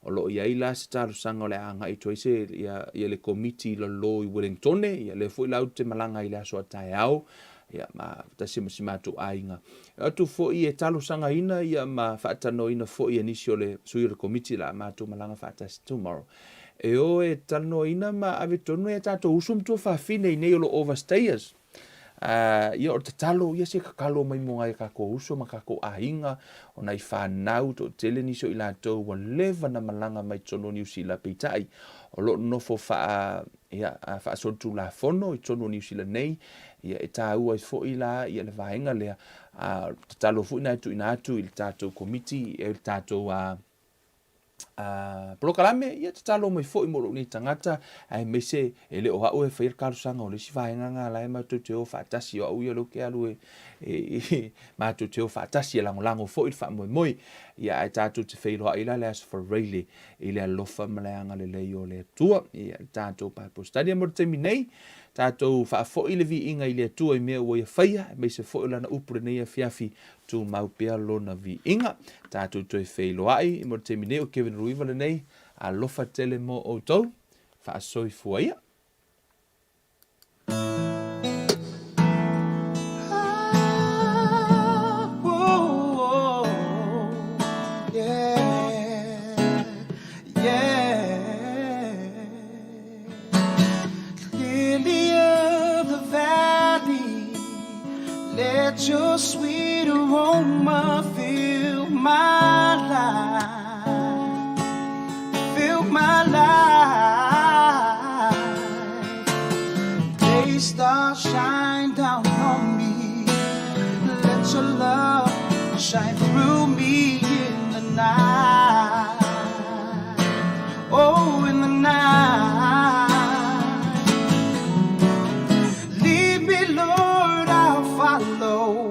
o lo o i ai la se talosaga o le a agai atu ai se ia, ia le komiti i lalo i Wellingtone ia lea foi la ou te malaga i le aso a taeao ia ma tasi ma si matou aiga. E atu foi e talosagaina ia ma faatanoaina foi e nisi o le sui o le komiti la matou malaga faatasi tomorrow. E o e talanoaina ma ave tonu e tatou uso ma tuafafine i nei o lo overstayers. Ia o le tatalo, ia se tatalo mai mo nai tatou uso ma tatou aiga, o nai fanau toatele nisi o i latou ua leva na malaga mai totonu o Niu Sila, peitai o lo o nofo faa, ia, faasolitulafono i totonu o Niu Sila nei, ia e taua ai foi la ia le vaega lea. A, tatalo foi na e tuuina atu i le tatou komiti, e le tatou polokalame, ia tatalo mai foi mo lou nei tagata, aemaise e le o au e faia le talosaga o le isi vaega na la e matou te o faatasi, o au ia lea ou te alu e, e, e matou te o faatasi e lagolago foi le faamoemoe. Ia ae tatou te feiloai la le Aso Faraile i le alofa ma le agalelei o le Atua. Ia le tatou Bible study mo le taimi nei, tatou faafoi le viiga i le Atua i mea ua ia faia, aemaise foi o lana upu lenei afiafi Tumau pea lona viiga. Tatou toe feiloai mo le taimi nei o Kevin Ruiva lenei. Alofa tele mo outou. Faasoifua ia. Lily of the valley, let your sweet aroma fill my life, fill my life. Day stars shine down on me, let your love shine through me in the night. Oh, in the night. Lead me, Lord, I'll follow.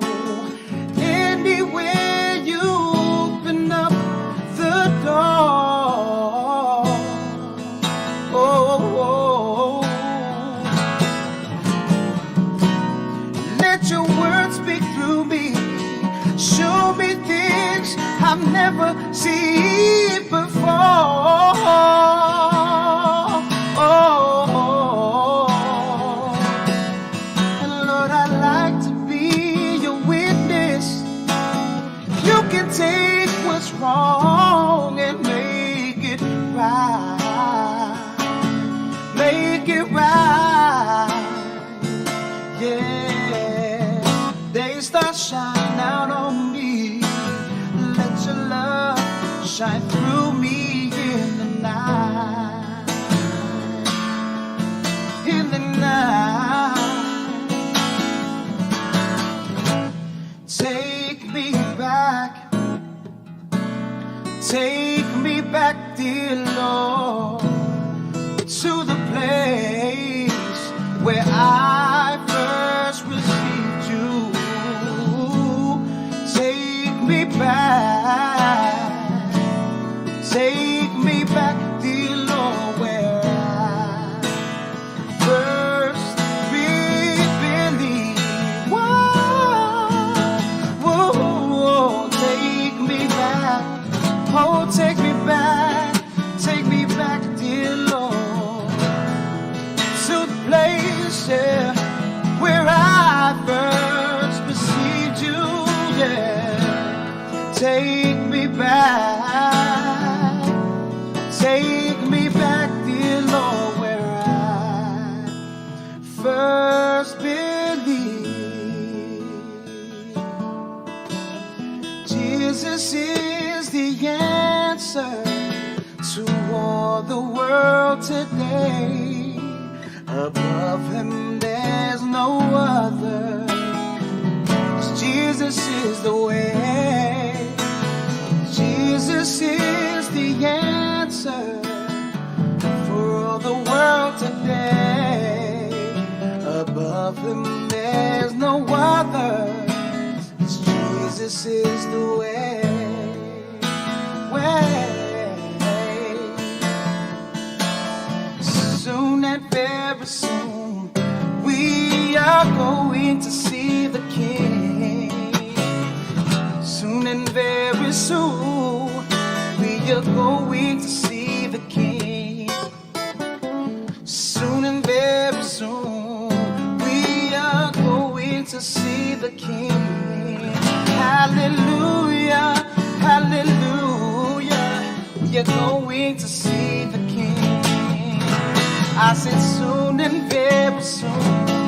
Anywhere you open up the door. Oh, oh, oh. Let your words speak through me. Show me things I've never seen before. Oh, and Lord, I'd like to be your witness. You can take what's wrong and make it right. Make it right. Yeah. They start shine out on me. Let your love shine through me in the night. In the night. Take me back. Take me back, dear Lord, to the place where I first received you. Take me back. Take me back, dear Lord, where I first believed. Whoa, whoa, whoa, take me back. Oh, take me back. Take me back, dear Lord, to the place, yeah, where I first received you. Yeah, take me back. Take me back, dear Lord, where I first believed. Jesus is the answer to all the world today. Above him there's no other. 'Cause Jesus is the way. Jesus is the answer for all the world today. Above him there's no other. 'Cause Jesus is the way. Way. Soon and very soon, we are going to see the King. Soon and very soon, we are going to see the King. Soon and very soon, we are going to see the King. Hallelujah, hallelujah. We are going to see the King. I said soon and very soon.